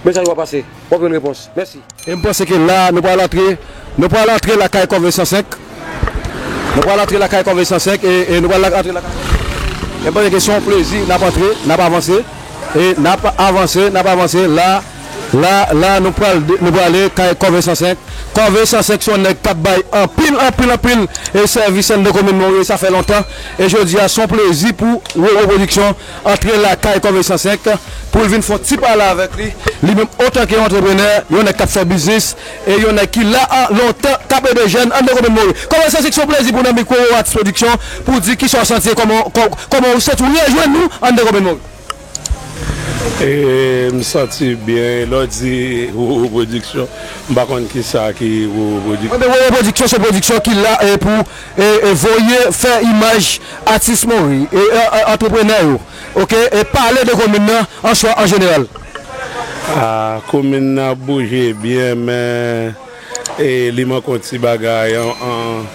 Mesaj ou a pase, w ap jwenn repons. Mèsi. E m panse ke la, nou pral antre, nou pral antre lakay Kòve san senk. Nou pral antre lakay Kòve san senk, e, e nou pral antre lakay. E m panse ke se yon plezi, n ap antre, n ap avanse, e n ap avanse, n ap avanse, la, la, la, nou pral, nou prale kay Kòve san senk. Kòve san senk se yon nèg k ap bay anpil, anpil, anpil, e sèvis anndan komin Mori, sa fè lontan. E jodi a, se yon plezi pou Roro Pwodiksyon antre lakay Kòve san senk pou l vin fè yon ti pale avèk li. Li menm, otanke yon antreprenè, yon nèg k ap fè biznis, e yon nèg ki la an lontan, k ap ede jèn anndan komin Mori. Kòve san senk, se yon plezi pou w nan mikwo Roro Atis Pwodiksyon, pou w di kisa w santi, kòman, kò-, kòman w santi w rejwenn nou anndan komin Mori. E, m santi byen, lè w di Roro Pwodiksyon, m pa konn kisa ki Roro Pwodiksyon. Mwen, Roro Pwodiksyon, se pwodiksyon ki la, e, pou, e, e, voye, fè imaj atis Mori, e, e, e, antreprenè yo, ok, e pale de komin nan an swa, an jeneral. A, komin nan ap bouje byen, men, e, li manke yon ti bagay an, an,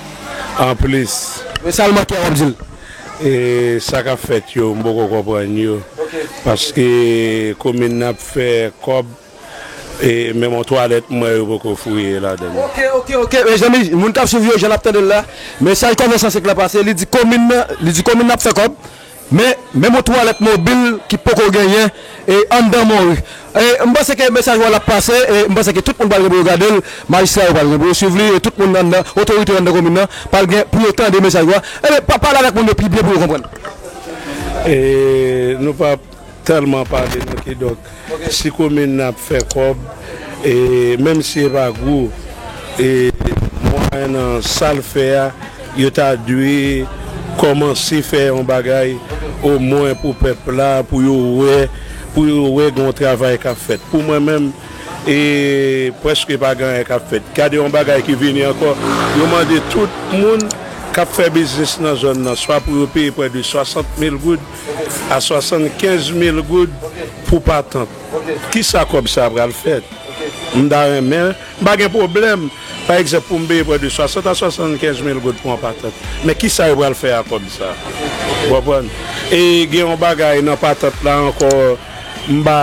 an plis. Men sa l manke a, w ap di l. E sa k ap fèt yo, m poko konprann yo. Ok. Paske komin nan ap fè kòb, e menm yon twalèt m wè yo poko fouye ladan l. Ok, ok, ok. Mezanmi, moun k ap swiv yo, jan n ap tande l la, mesaj Kòve san senk la pase, li di komin nan, li di komin nan ap fè kòb, men menm yon twalèt mobil ki poko genyen, e anndan Mori. E, m panse ke mesaj ou a l ap pase, e m panse ke tout moun pral gen pou yo gade l, majistra yo pral gen pou yo swiv li, e tout moun anndan, otorite anndan komin nan, pral gen pou yo tande mesaj ou a. Ebyen, pa, pale avèk moun yo pi byen pou yo konprann. E, nou pa tèlman pale non, kidonk, si komin nan ap fè kòb, e, menm si e pa gwo, e, mwayen nan sa l fè a, yo ta dwe kòmanse fè yon bagay omwen pou pèp la, pou yo wè, pou yo wè gen yon travay k ap fèt. Pou mwen menm, e prèske pa gen anyen k ap fèt. Gade yon bagay ki vini ankò, yo mande tout moun k ap fè biznis nan zòn nan, swa pou yo peye prè de swasant mil goud a swasannkenz mil goud pou patant. Kisa kòb sa pral fèt? M ta renmen, m pa gen pwoblèm. Pa egzanp, pou m peye prè de swasant a swasannkenz mil goud pou yon patant. Men kisa yo pral fè a kòb sa? Ou konprann? E gen yon bagay nan patant la ankò, m pa,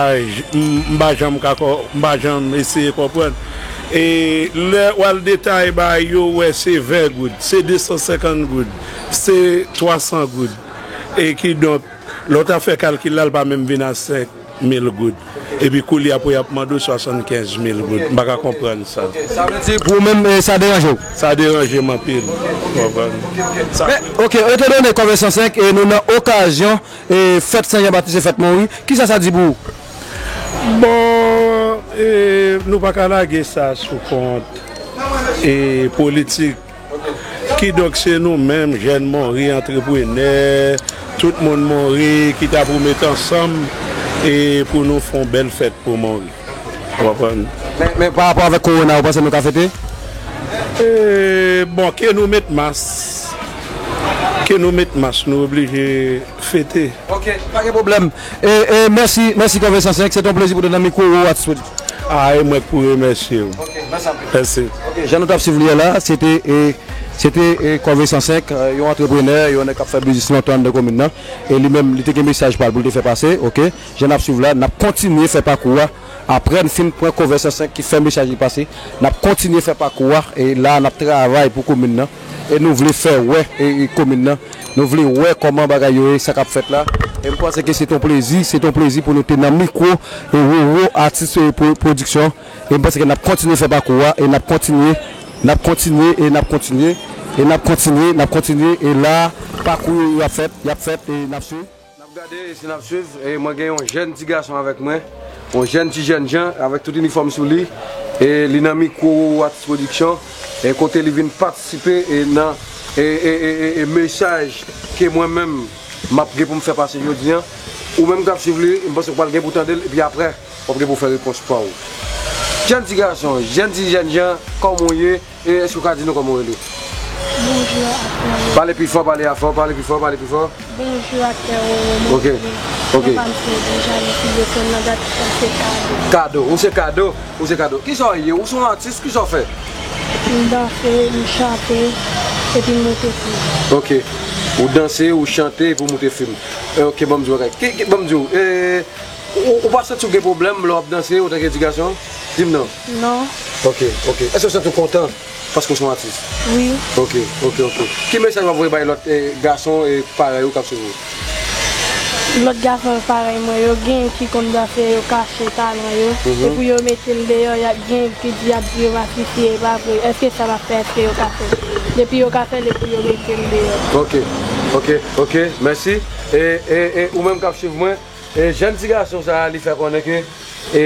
m, m pa janm ka kò-, m pa janm eseye konprann. E lè w al detaye bagay yo, ou wè se ven goud, se de san senkant goud, se twa san goud. E kidonk, lè w ta fè kalkil la, l pa menm vin a senk mil goud. Epi koulye a pou y ap mande w swasannkenz mil goud. M pa ka konprann sa. Sa vle di pou ou menm, eh, sa deranje w? Sa deranje m anpil. Ou konprann? Sa Men, ok, etandone Kòve san senk, e nou nan okazyon, e fèt Sen Jan Batis e fèt Monri, kisa sa di pou ou? Bon, e, nou pa ka lage sa sou kont, e, politik. Kidonk, se nou menm, jèn Monri, antreprenè, tout moun Monri ki ta pou met ansanm e pou nou fè yon bèl fèt pou Monri. Ou konprann? Men, men pa rapò avèk kowona, ou panse nou ka fete? E, bon, ke nou met mas. Ke nou met mas, nou oblije fete. Ok, pa gen pwoblèm. E, e, mèsi, mèsi Kòve san senk, se te yon plezi pou te nan mikwo Roro Artist Production. A, e mwen k pou remèsye w. Ok, mèsi anpil. Mèsi. Ok, jan nou t ap swiv li a la, se te, e, se te, e, Kòve san senk, e, yon antreprenè, yon nèg k ap fè biznis lontan anndan komin nan. E li menm, li te gen mesaj pa l pou l te fè pase, ok. Jan n ap swiv la, n ap kontinye fè pakou a. Apre n fin pran Kòve san senk ki fè mesaj li pase, n ap kontinye fè pakou a. E la, n ap travay pou komin nan. E nou vle fè wè, e, e komin nan. Nou vle wè kòman bagay yo ye, sa k ap fèt la. E m panse ke se t on plezi, se t on plezi pou nou te nan mikwo, e, Roro Artist, e, Pro-, Production. E m panse ke n ap kontinye fè pakou a, e n ap kontinye, n ap kontinye, e n ap kontinye, e n ap kontinye, n ap kontinye, e la, pakou yo ap fèt, y ap fèt, e n ap swiv. N ap gade, e si n ap swiv, e mwen gen yon jèn ti gason avèk mwen, yon jèn ti jènjan, avèk tout inifòm sou li, e li nan mikwo Roro Artist Production, e kote li vin patisipe, e nan, e, e, e, e, e mesaj ke mwen menm, m ap gen pou m fè pase jodi a. Ou menm k ap swiv li, m panse w pral gen pou tande l, epi apre, w ap gen pou w fè repons pa w. Jèn ti gason, jèn ti jènjan, kòman w ye? E èske w ka di nou kòman w rele? Bonjou, Aktè Roro. Pale pi fò, pale a fò, pale pi fò, pale pi fò. Bonjou, Aktè Roro. Ok, ok. Non pa m se Dejane Filison, nan dat sa se Kado. Kado, ou se Kado, ou se Kado. Kisa w ye? Ou se yon atis, kisa w fè? M danse, m chante, epi m moute fim. Ok. Ou danse, ou chante, epi w moute fim. E, ok, ban m di w bagay. Ki, ki, ban m di w, e, ou, ou pa santi w gen pwoblèm lè w ap danse, antanke ti gason? Di m non. Non. Ok, ok. Èske w santi w kontan paske w se yon atis? Wi. Ok, ok, ok. Ki mesaj w ap voye bay lòt, e, gason, e, parèy ou k ap swiv ou? Lòt gason parèy mwen, yo gen ki konn danse, yo kache talan yo. Mhm. E pou yo mete l deyò, y ap gen ki di, y ap di yo masisi, e pa vre. Èske sa m ap fè, èske yo ka fè l? Depi yo ka fè l, e pou yo mete l deyò. Ok, ok, ok. Mèsi. E, e, e ou menm k ap swiv mwen, e jèn ti gason sa a, li fè konnen ke, e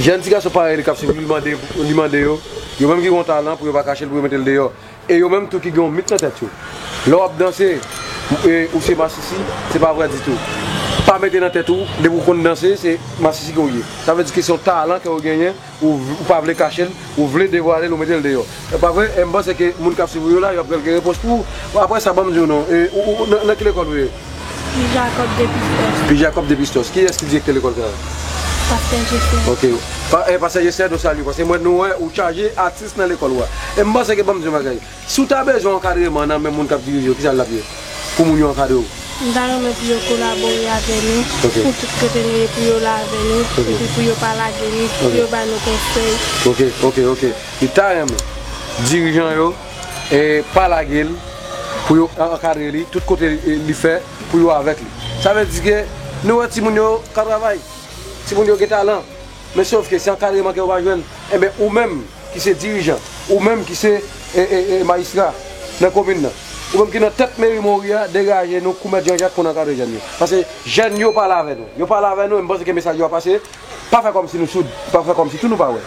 jèn ti gason parèy li k ap swiv li, li mande, li mande yo, yo menm ki gen yon talan, pou yo pa kache l, pou yo mete l deyò. E yo menm tou ki gen yon mit nan tèt yo. Lè w ap danse, e, ou se masisi, se pa vrè ditou. Pa mete nan tèt ou, depi w konn danse, se masisi ke w ye. Sa vle di ke se yon talan ke w genyen, ou, ou pa vle kache l, ou vle devwale l, ou mete l deyò. E pa vre? E m panse ke moun k ap swiv ou yo la, y ap gen repons pou ou. Bon, apre sa, ban m di w non. E, ou, ou, nan, nan ki lekòl ou ye? Pi Jakòb de Pistos. Pi Jakòb de Pistos. Kiyès ki direktè lekòl sa a? Pastè Jesè. Ok. Pa, e, Pastè Jesè, nou salye w. Paske mwen, nou wè, ou chaje atis nan lekòl ou a. E m panse ke, ban m di w yon bagay. Si w ta bezwen ankadreman nan men moun k ap dirije yo, kisa l ap ye? Pou moun yo ankadre w? M ta renmen pou yo kolabore avè nou, ok, pou tout kote nou ye, pou yo la avè nou, ok, epi pou yo pa lage nou, pou, ok, yo ba nou konsèy. Ok, ok, ok. Li ta renmen dirijan yo, e, pa lage l, pou yo ankadre li, tout kote, e, li fè, pou yo avèk li. Sa vle di ke nou wè timoun yo ka travay, timoun yo gen talan, men sòf ke se ankadreman ke yo pa jwenn. Enben, ou menm, ki se dirijan, ou menm ki se, e, e, e, majistra nan komin nan, ou menm ki nan tèt meri Monri a, degaje nou kou Mèt Janjak pou n ankadre jèn yo. Paske jèn yo pale avè nou. Yo pale avè nou, e m panse ke mesaj yo ap pase. Pa fè kòmsi nou soud, pa fè kòmsi tou nou pa wè.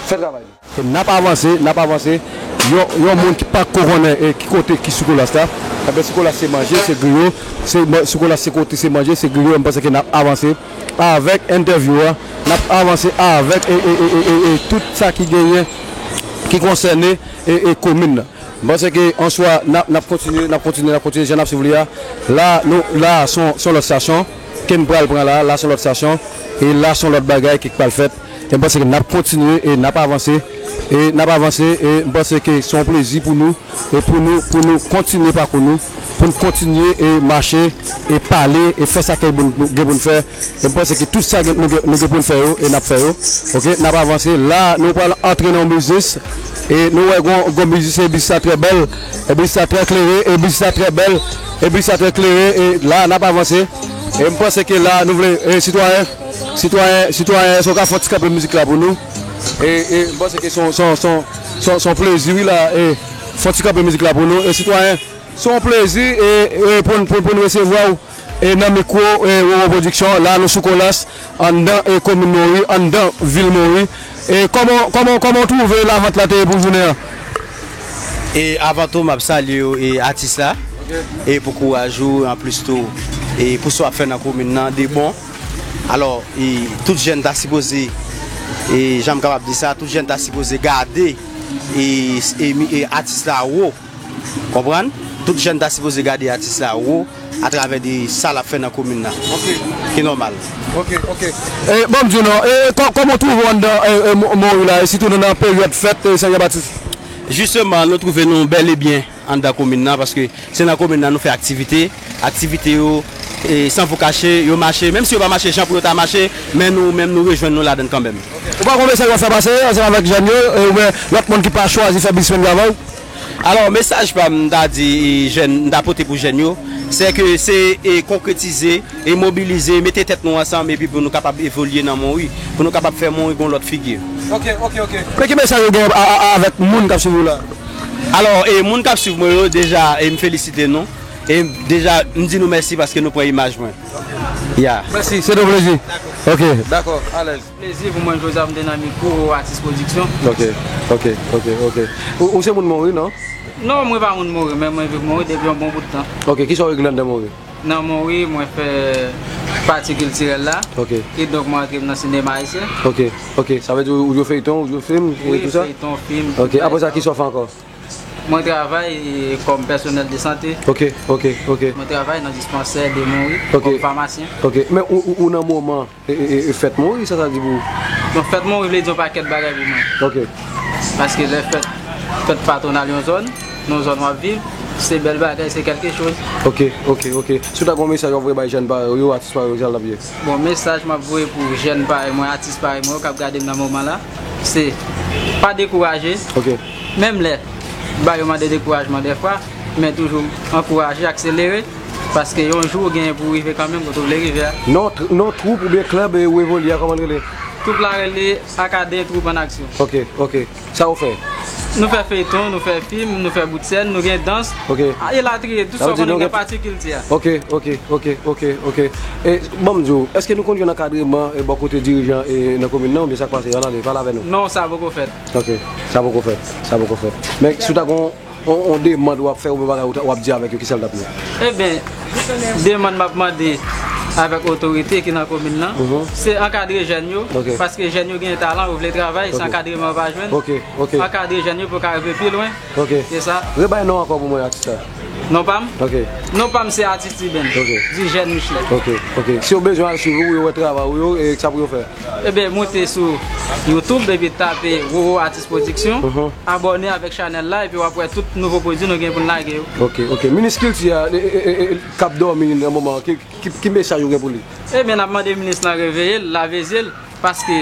Fè travay nou. N ap avanse, n ap avanse. Yon, yon moun ki pa ko konnen, e, ki kote ki Sikolas la. Enben, Sikolas se manje, se griyo. Se ma-, Sikolas se kote, se manje, se griyo. M panse ke n ap avanse avèk entèvyou a, n ap avanse avèk, e, e, e, e, e, e tout sa ki genyen, ki konsène, e, e, komin nan. M panse ke answa, n ap, n ap kontinye, n ap kontinye, n ap kontinye, jan n ap swiv li a. La, nou, la, se yon, se yon lòt estasyon ke n pral pran la, la, se yon lòt estasyon, e la, se yon lòt bagay ki pral fèt. E m panse ke n ap kontinye e n ap avanse E n ap avanse, e m panse ke se yon plezi pou nou, e pou nou, pou nou kontinye pakou nou, pou n kontinye e mache, e pale, e fè sa ke nou gen pou n fè. E m panse ke tout sa gen, nou gen, nou gen pou n fè yo, e n ap fè yo. Oke, n ap avanse. La, nou pral antre nan yon biznis, e nou wè gon, gon biznis, e biznis la trè bèl, e biznis la trè klere, e biznis la trè bèl, e biznis la trè klere, e la, n ap avanse. E m panse ke la, nou vle, e sitwayen, sitwayen, sitwayen, èske w ka fè yon ti kanpe mizik la pou nou? E, e m panse ke se yon, se yon, se yon, se yon, se yon plezi, wi, la, e fè yon ti kanpe mizik la pou nou. E sitwayen, se yon plezi, e, e pou, n- pou, pou n resevwa w, e nan mikwo, e Roro Production, la, nou sou Kolas, anndan, e komin Monwi, anndan vil Monwi. E kòman, kòman, kòman w twouve lavant la te ye pou jounen an? E avan tou, m ap salye w, e atis la, e pou kouraj ou, anplis tou, e pou sa w ap fè nan komin nan, de bon. Alò, e tout jèn ta sipoze, e jan m kapab di sa, tout jèn ta sipoze gade, e, e, e atis la wo. Konprann? Tout jèn ta sipoze gade atis la wo atravè de sa l ap fè nan komin nan. Oke. Ki nòmal. Oke, oke. E, ban m di w non, e, kò- kòman w twouve w anndan, e, e, Mo- Monwi la, e sitou nou nan peryòd fèt, e, Senyè Batis? Jisteman, nou twouve nou bèl e byen anndan komin nan, paske se nan komin nan nou fè aktivite. Aktivite yo, e, san vou kache, yo mache. Menm si yo pa mache jan pou yo ta mache, men nou menm nou rejwenn nou ladan l kanmenm. Ou pa gon mesaj w ap fè pase ansanm avèk jèn yo, e, oubyen lòt moun ki pa chwazi fè biznis menm jan avè w? Alò, mesaj pa m, m ta di, e, jèn, m ta pote pou jèn yo, se ke se, e, konkretize, e mobilize, mete tèt nou ansanm, epi pou nou kapab evolye nan Monwi, pou nou kapab fè Monwi gon lòt figi. Oke, oke, oke. Men ki mesaj ou gen a- a- avèk moun k ap swiv ou la? Alò, e moun k ap swiv mwen yo, deja, e m felisite nou. E deja, m di nou mèsi paske nou pran imaj mwen. Ya. Mèsi, se te yon plezi. Oke. Dakò, alèz. Plezi pou mwen jodi a pou m te nan mikwo Atis Pwodiksyon. Oke, oke, oke, oke. Ou, ou se moun Monwi, non? Non, mwen pa moun Monwi, men mwen viv Monwi depi yon bon bout tan. Oke, kisa w regle anndan Monwi? Nan Monwi, mwen fè pati kiltirèl la. Oke. Kidonk, mwen antre nan sinema ayisyen. Oke, oke. Sa vle di ou jwe feyton, ou jwe fim, e tou sa? Wi, feyton, fim. Oke, apre sa, kisa w fè ankò? Mwen travay, e, kòm pèsonèl de sante. Oke, oke, oke. Mwen travay nan dispansè de Monwi, oke, kòm famasyen. Oke, men ou, ou, ou nan moman, e, e, e, e fèt Monwi, sa sa di pou ou? Bon, fèt Monwi vle di yon pakèt bagay pou mwen. Oke. Paske lè fèt, fèt patwonal yon zòn, nan zòn w ap viv, se bèl bagay, se kèlke choz. Oke, oke, oke. Si w ta gen yon mesaj w ap voye bay jèn parèy ou yo, atis parèy ou yo, sa l t ap ye? Bon, mesaj m ap voye pou jèn parèy mwen, atis parèy mwen yo k ap gade m nan moman la, se pa dekouraje. Oke. Menm lè ba yo mande dekourajman dèfwa, men toujou ankouraje, akselere, paske yon jou ou genyen pou w rive kanmenm kote w vle rive a. Non, tr- non, twoup oubyen klèb, e, ou evolye a, kòman l rele? Twoup la rele Akade Twoup an Aksyon. Oke, oke. Sa ou fè? Nou fè feyton, nou fè fim, nou fè bout sèn, nou gen dans, oke, a, elatriye, tout sa w konnen ki gen pati kilti a. Oke, oke, oke, oke, oke. E, ban m di w, èske nou konn jwenn ankadreman, e, bò kote dirijan, e, nan komin nan, oubyen sa k pase? Ann ale, pale avè nou. Non, sa poko fèt. Oke, sa poko fèt, sa poko fèt. Men si w ta gon, on, on demann w ap fè, oubyen bagay w ta- w ap di avèk yo, ki sa l t ap ye? Eben, demann m ap mande avèk otorite ki nan komin nan, mhm, se ankadre jèn yo, oke, paske jèn yo gen talan, yo vle travay, se, oke, ankadreman yo pa jwenn. Oke, oke. Ankadre jèn yo pou yo ka rive pi lwen. Oke. Se sa. Rebay non ankò pou mwen, atis la. Non pa m? Oke. Non pa m se Atis Tiben. Oke. Di jèn Michel. Oke, oke. Si yo bezwen al swiv ou, yo wè travay ou yo, e sa pou yo fè? Eben, moute sou YouTube, epi tape Roro Atis Pwodiksyon. Mhm. Abòne avèk chanèl la, epi w ap wè tout nouvo pwodui nou gen pou n lage yo. Oke, oke. Minis kilti a, e, e, e, e, k ap dòmi nan moman an, ki, ki, ki mesaj ou gen pou li? Eben, n ap mande minis lan reveye l, lave zye l, paske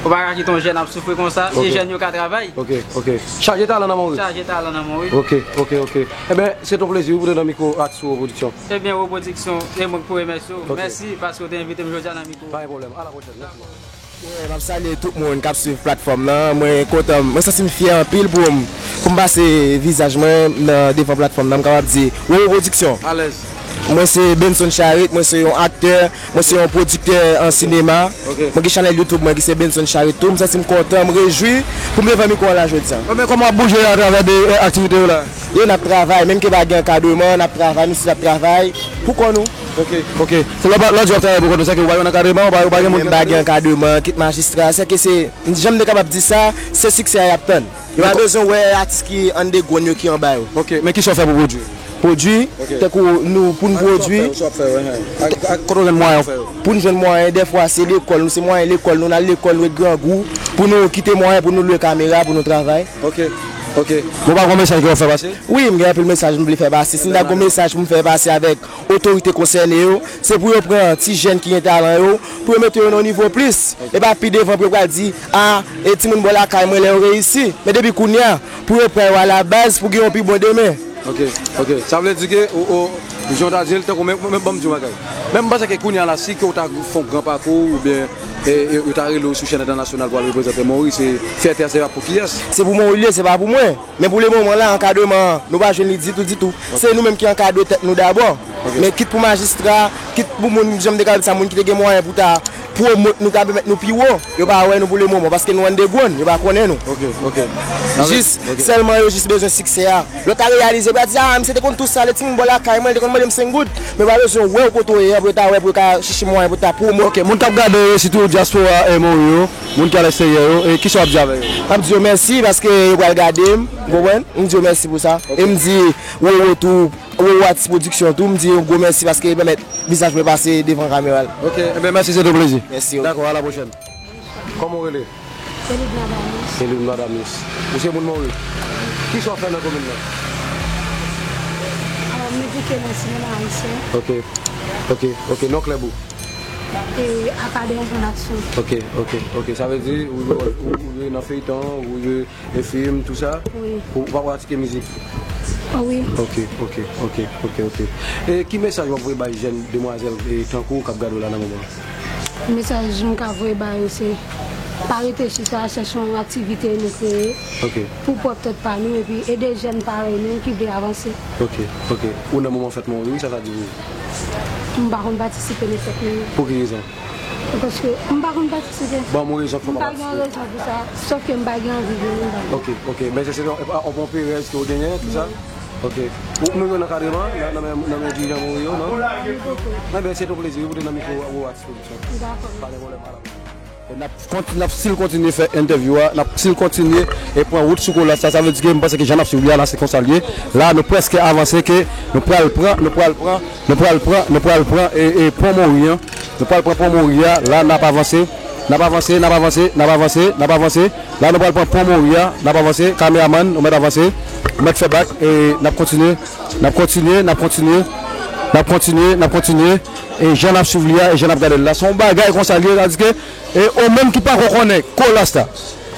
ou pa ka kite yon jèn ap soufri konsa, e, oke, jèn yo ka travay. Oke, oke. Chaje talan nan Monwi. Chaje talan nan Monwi. Oke, oke, oke. Eben, se t on plezi wi pou w te nan mikwo Atis Roro Pwodiksyon. Ebyen, Roro Pwodiksyon, e mwen k pou remèsye w. Ok. Mèsi paske w te envite m jodi a nan mikwo. Pa gen pwoblèm. A la pwochèn. Mèsi. Yeah, m ap salye tout moun k ap swiv platfòm nan. Mwen kontan, mwen santi m fyè anpil pou m, pou m pase vizaj mwen nan devan platfòm nan. M kapab di, Roro Pwodiksyon. Alèz. Mwen se Benson Charette, mwen se yon aktè, mwen se yon pwodiktè an sinema. Ok. Mwen gen chanèl YouTube mwen ki se Benson Charette tou. M santi m kontan, m rejwi pou m devan mikwo an la jodi a. Bon, men kòman w ap bouje atravè de, eh, aktivite yo la? Yo, n ap travay, menm ke pa gen ankadreman, n ap travay, nou sou n ap travay pou kò nou. Ok, ok. Se lè w pa, lè w di w ap travay pou kò nou, sa ke ou pa jwenn ankadreman, ou pa, ou pa gen moun ki ede w? Menm pa gen ankadreman, kit majistra, se ke se, jan m te kapab di sa, se siksè a y ap tann. Yo pa bezwen wè atis ki underground yo ki anba yo. Ok, men kisa w fè pou pwodui? Pwodui, tankou nou, pou n pwodui, kote w jwenn mwayen pou n jwenn mwayen, dèfwa se lekòl, nou se mwayen lekòl, nou n al lekòl, nou ret grangou, pou nou kite mwayen pou nou lwe kamera, pou nou travay. Ok, ok. Bon, pa gon mesaj ke w fè pase? Wi, m gen anpil mesaj m vle fè pase. Si m ta gon mesaj pou m fè pase avèk otorite konsène yo, se pou yo pran ti jèn ki gen talan yo, pou yo mete yo nan yon nivo plis. E pa pi devan pou yo pral di, a, e timoun bò lakay mwen lè yo reyisi. Men depi kounye a, pou yo pran yo alabaz, pou gen yon pi bon demen. Ok, ok. Sa vle di ke, o, o, jan w ta di l, tankou, men, men, ban m di w yon bagay. Men m panse ke kounye a la, si ke w ta fè yon gran pakou, oubyen, e, e, yo ta rele w sou chèn entènasyonal pou al reprezante Mori, se fyète a se ap pou kiyès? Se pou Mori l ye, se pa pou mwen. Men pou lemoman la, ankadreman an, nou pa jwenn li ditou, ditou. Se nou menm ki ankadre tèt nou dabò. Men kit pou majistra, kit pou moun, jan m te ka di sa, moun ki te gen mwayen pou ta pwomot nou, ta pèmèt nou pi wo, yo pa wè nou pou lemoman, paske nou underground, yo pa konnen nou. Ok, ok. Jis, sèlman yo jis bezwen siksè a. Lè w ta reyalize, yo ta di, a, misye te konn tou sa, le timoun bò lakay mwen, li te konn mande m senk goud. Men yo pa bezwen wè w kote w ye a, pou yo ta wè, pou yo ka chèche mwayen, pou yo ta pwomot. Ok, moun k ap gade yo, sitou dyaspora, e, Mori yo, moun ki aleksteryè yo, e, kisa w ap di avè yo? M ap di yo mèsi, paske yo pral gade m, w konprann? M di yo mèsi pou sa. E m di, Wowo tou, Wowo Atis Pwodiksyon tou, m di yon gwo mèsi paske yo pèmèt vizaj mwen pase devan kamera l. Ok, enben mèsi, se te yon plezi. Mèsi, ok. Dakò, a la pwochèn. Kòman w rele? Elidna Damis. Elidna Damis. Ou se moun Mori? Kisa w ap fè nan komin nan? Alò, m edike nan sinema ayisyen. Ok, ok, ok. Non klèb ou? E, Akadè Enjèn Aksyon. Ok, ok, ok. Sa vle di, ou, ou, ou, ou nan feyton, ou, e fim, tou sa? Wi. Ou pa pratike mizik? Wi. Ok, ok, ok, ok, ok. E ki mesaj w ap voye bay jèn demwazèl, e, tankou w k ap gade w la nan moman an? Mesaj m ka voye ba yo se, pa rete chita, chèche yon aktivite nou kreye. Ok. Pou pwòp tèt pa nou, epi ede jèn parèy nou ki vle avanse. Ok, ok. Ou nan moman fèt Mori, sa sa di pou ou? M pa konn patisipe nan fèt moun. Pou ki rezon? Paske m pa konn patisipe. Ban m yon rezon ki fè w pa patisipe. M pa gen yon rezon pou sa, sòf ke m pa gen anvi vini. Ok, ok. Men se, se yon, yon, yon perèz ke w genyen, se sa? Ok. Ou, nou jwenn ankadreman nan, nan men, nan men dirijan Mori yo, non? Enben, se te yon plezi, wi, pou te nan mikwo Wowo Atis Pwodiksyon. Dakò. Pa gen pwoblèm, madam. E n ap konti-, n ap still kontinye fè entèvyou a, n ap still kontinye e pran wout sou Kolas la. Sa vle di ke m panse ke jan n ap swiv li a la, se konsa l ye. La, nou prèske avanse ke nou pral pran, nou pral pran, nou pral pran, nou pral pran, e, e, pon Mori an. Nou pral pran pon Mori a. La, n ap avanse, n ap avanse, n ap avanse, n ap avanse, n ap avanse. La, nou pral pran pon Mori a, n ap avanse. Kameramann, ou mèt avanse, ou mèt fè bak, e n ap kontinye, n ap kontinye, n ap kontinye, n ap kontinye, n ap kontinye. E jan n ap swiv li a, e jan n ap gade l la, se yon bagay konsa l ye, sa vle di ke, e ou menm ki pako konnen Kolas la,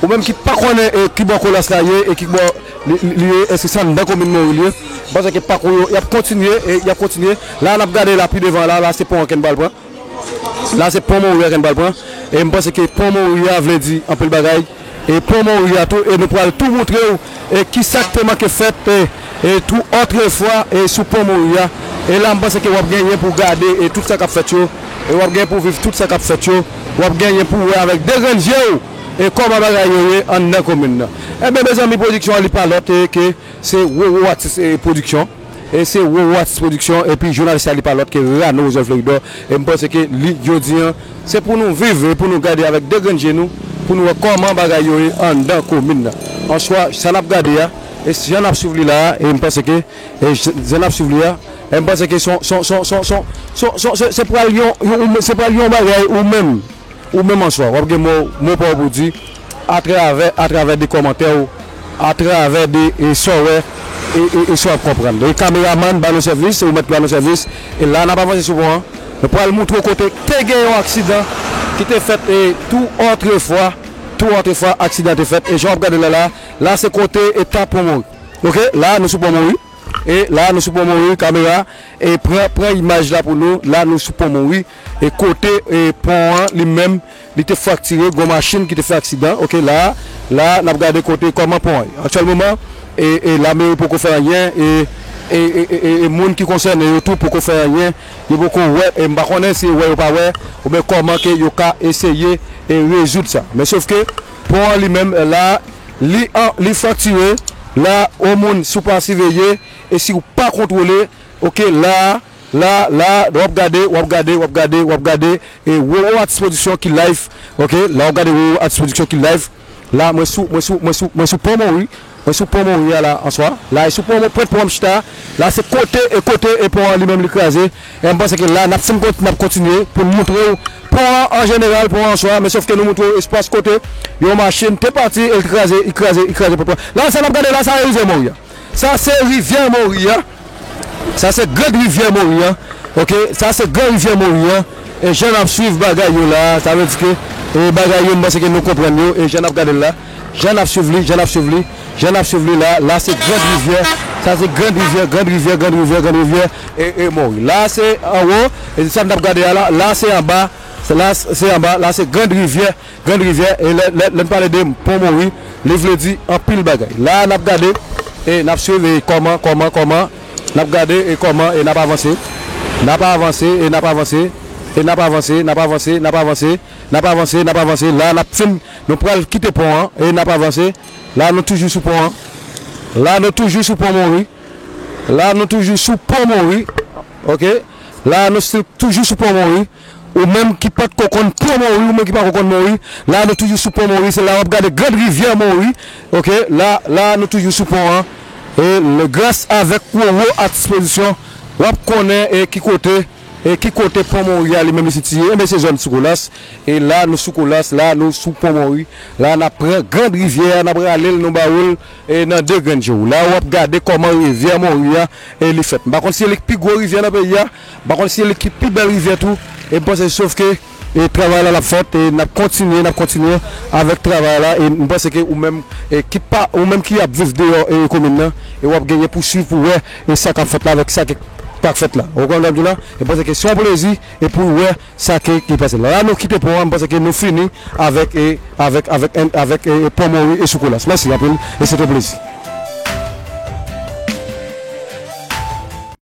ou menm ki pa konnen, e, ki bò Kolas la ye, e ki bò li, li, li ye, èske se anndan komin Mori li ye? M panse ke pakou yo, y ap kontinye, e y ap kontinye. La, n ap gade la pi devan la, la, se pon an ke n pral pran. La, se pon Mori a ke n pral pran. E m panse ke pon Mori a vle di anpil bagay. E pon Mori a tou, e nou pral tou moutre w, e kisa k te manke fèt, e, e tou otrefwa, e sou pon Mori a. E la, m panse ke w ap genyen pou w gade, e tout sa k ap fèt yo. E w ap genyen pou w viv tout sa k ap fèt yo. W ap genyen pou w wè avèk de grenn je w, e kòman bagay yo ye anndan komin nan. Enben, mezanmi, pwodiksyon an, li pa lòt, e ke se Wowo Atis, e, Pwodiksyon. E se Wowo Atis Pwodiksyon, epi jounalis la li pa lòt ke Rano Joseph Fleuridor. E m panse ke li, jodi an, se pou nou viv e pou nou gade avèk de grenn je nou, pou nou wè kòman bagay yo ye anndan komin nan. Answa, sa n ap gade a, e jan n ap swiv li la a, e m panse ke, e j-, jan n ap swiv li a, e m panse ke se yon, se, se pral yon, yon, se pral yon bagay ou menm. Ou menm answa, w ap gen mo, mo pa w pou di, atravè, atravè de kòmantè w, atravè de, e, sa w wè, e, e, e sa w ap konprann. E kameramann, ba nou sèvis, se ou mèt ba nou sèvis. E la, n ap avanse sou pon an. Nou pral moutre w kote te gen yon aksidan ki te fèt, e tou otrefwa, tou otrefwa, aksidan te fèt. E jan w ap gade la, la, la, se kote e ta pon Mori. Ok, la, nou sou pon Mori. E la, nou sou pon Mori, kamera, e pran, pran imaj la pou nou. La, nou sou pon Mori. E kote, e pon an, li menm, li te fraktire, gon machin ki te fè aksidan. Ok, la, la, n ap gade kote kòman pon an ye. Aktyèl moman, e, e lameri poko fè anyen, e, e, e, e, e, e moun ki konsène yo tou poko fè anyen. Yo poko wè, e m pa konnen si yo wè yo pa wè, oubyen kòman ke yo ka eseye, e rezoud sa. Men sof ke pon an li menm, la, li an, li fraktire, la, yon moun, si w pa siveye, e si w pa kontwole, ok, la, la, la, w ap gade, w ap gade, w ap gade, w ap gade, e Wowo Atis Pwodiksyon ki live, ok, la, w ap gade Wowo Atis Pwodiksyon ki live, la, mwen sou, mwen sou, mwen sou, mwen sou pon Mori, Mwen sou pon Mori a la answa. La e sou pon Mori, pwent pon an m chita. La se kote e kote e pon an li menm li kraze. E m panse ke la n ap fin kont- n ap kontinye pou n montre w pon an an jeneral, pon an answa, men sof ke nou montre w espas kote yon machin te pati e l kraze, li kraze, li kraze pon an. La sa n ap gade la, sa e rivyè Mori a. Sa se rivyè Mori a. Sa se grand rivyè Mori a. Ok, sa se gran rivyè Mori a. E jan n ap swiv bagay yo la, sa vle di ke e bagay yo, m panse ke nou konprann yo. E jan n ap gade l la, jan n ap swiv li, jan n ap swiv li, jan n ap swiv li la. La se grand rivyè, sa se grand rivyè, grand rivyè, grand rivyè, grand rivyè e, e Mori. La se anwo, e sa n ap gade a la, la se anba, la se anba, la se grand rivyè, grand rivyè. E lè, lè, lè n pale de pon Mori, li vle di anpil bagay. La n ap gade e n ap swiv e kòman, kòman, kòman n ap gade e kòman e n ap avanse. N ap avanse e n ap avanse e n ap avanse, n ap avanse, n ap avanse, n ap avanse, n ap avanse. La n ap fin, nou pral kite pon an e n ap avanse. La nou toujou sou pon an. La nou toujou sou pon Mori. La nou toujou sou pon Mori. Ok. La nou still toujou sou pon Mori. Ou menm ki pa t ko konn pon Mori, ou menm ki pa ko konn Mori, la nou toujou sou pon Mori, se la w ap gade grand rivyè Mori. Ok, la, la nou toujou sou pon an. E le, gras avèk Roro a dispozisyon, w ap konnen e ki kote, e ki kote pon Mori a li menm li sitiye. Enben se zòn Sou Kolas. E la nou sou Kolas, la nou sou pon Mori. La n ap pran grand rivyè a, n ap rale l, nou ba ou l e nan de grenn jou. La w ap gade kòman rivyè Mori a e li fèt. M pa konn si e li ki pi gwo rivyè nan peyi a, m pa konn si e li ki pi bèl rivyè tou. E m panse sof ke e travay la l ap fèt e n ap kontinye, n ap kontinye avèk travay la. E m panse ke ou menm e ki pa, ou menm ki ap viv deyò e komin nan, e w ap genyen pou swiv pou wè e sa k ap fèt la avèk sa ki pa k fèt la. Ou konprann sa m di w la? E m panse ke se yon plezi e pou w wè sa ke ki pase la. La nou kite pon an, m panse ke nou fini avèk e avèk avèk avèk e pon Mori e Sou Kolas. Mèsi anpil e se te yon plezi.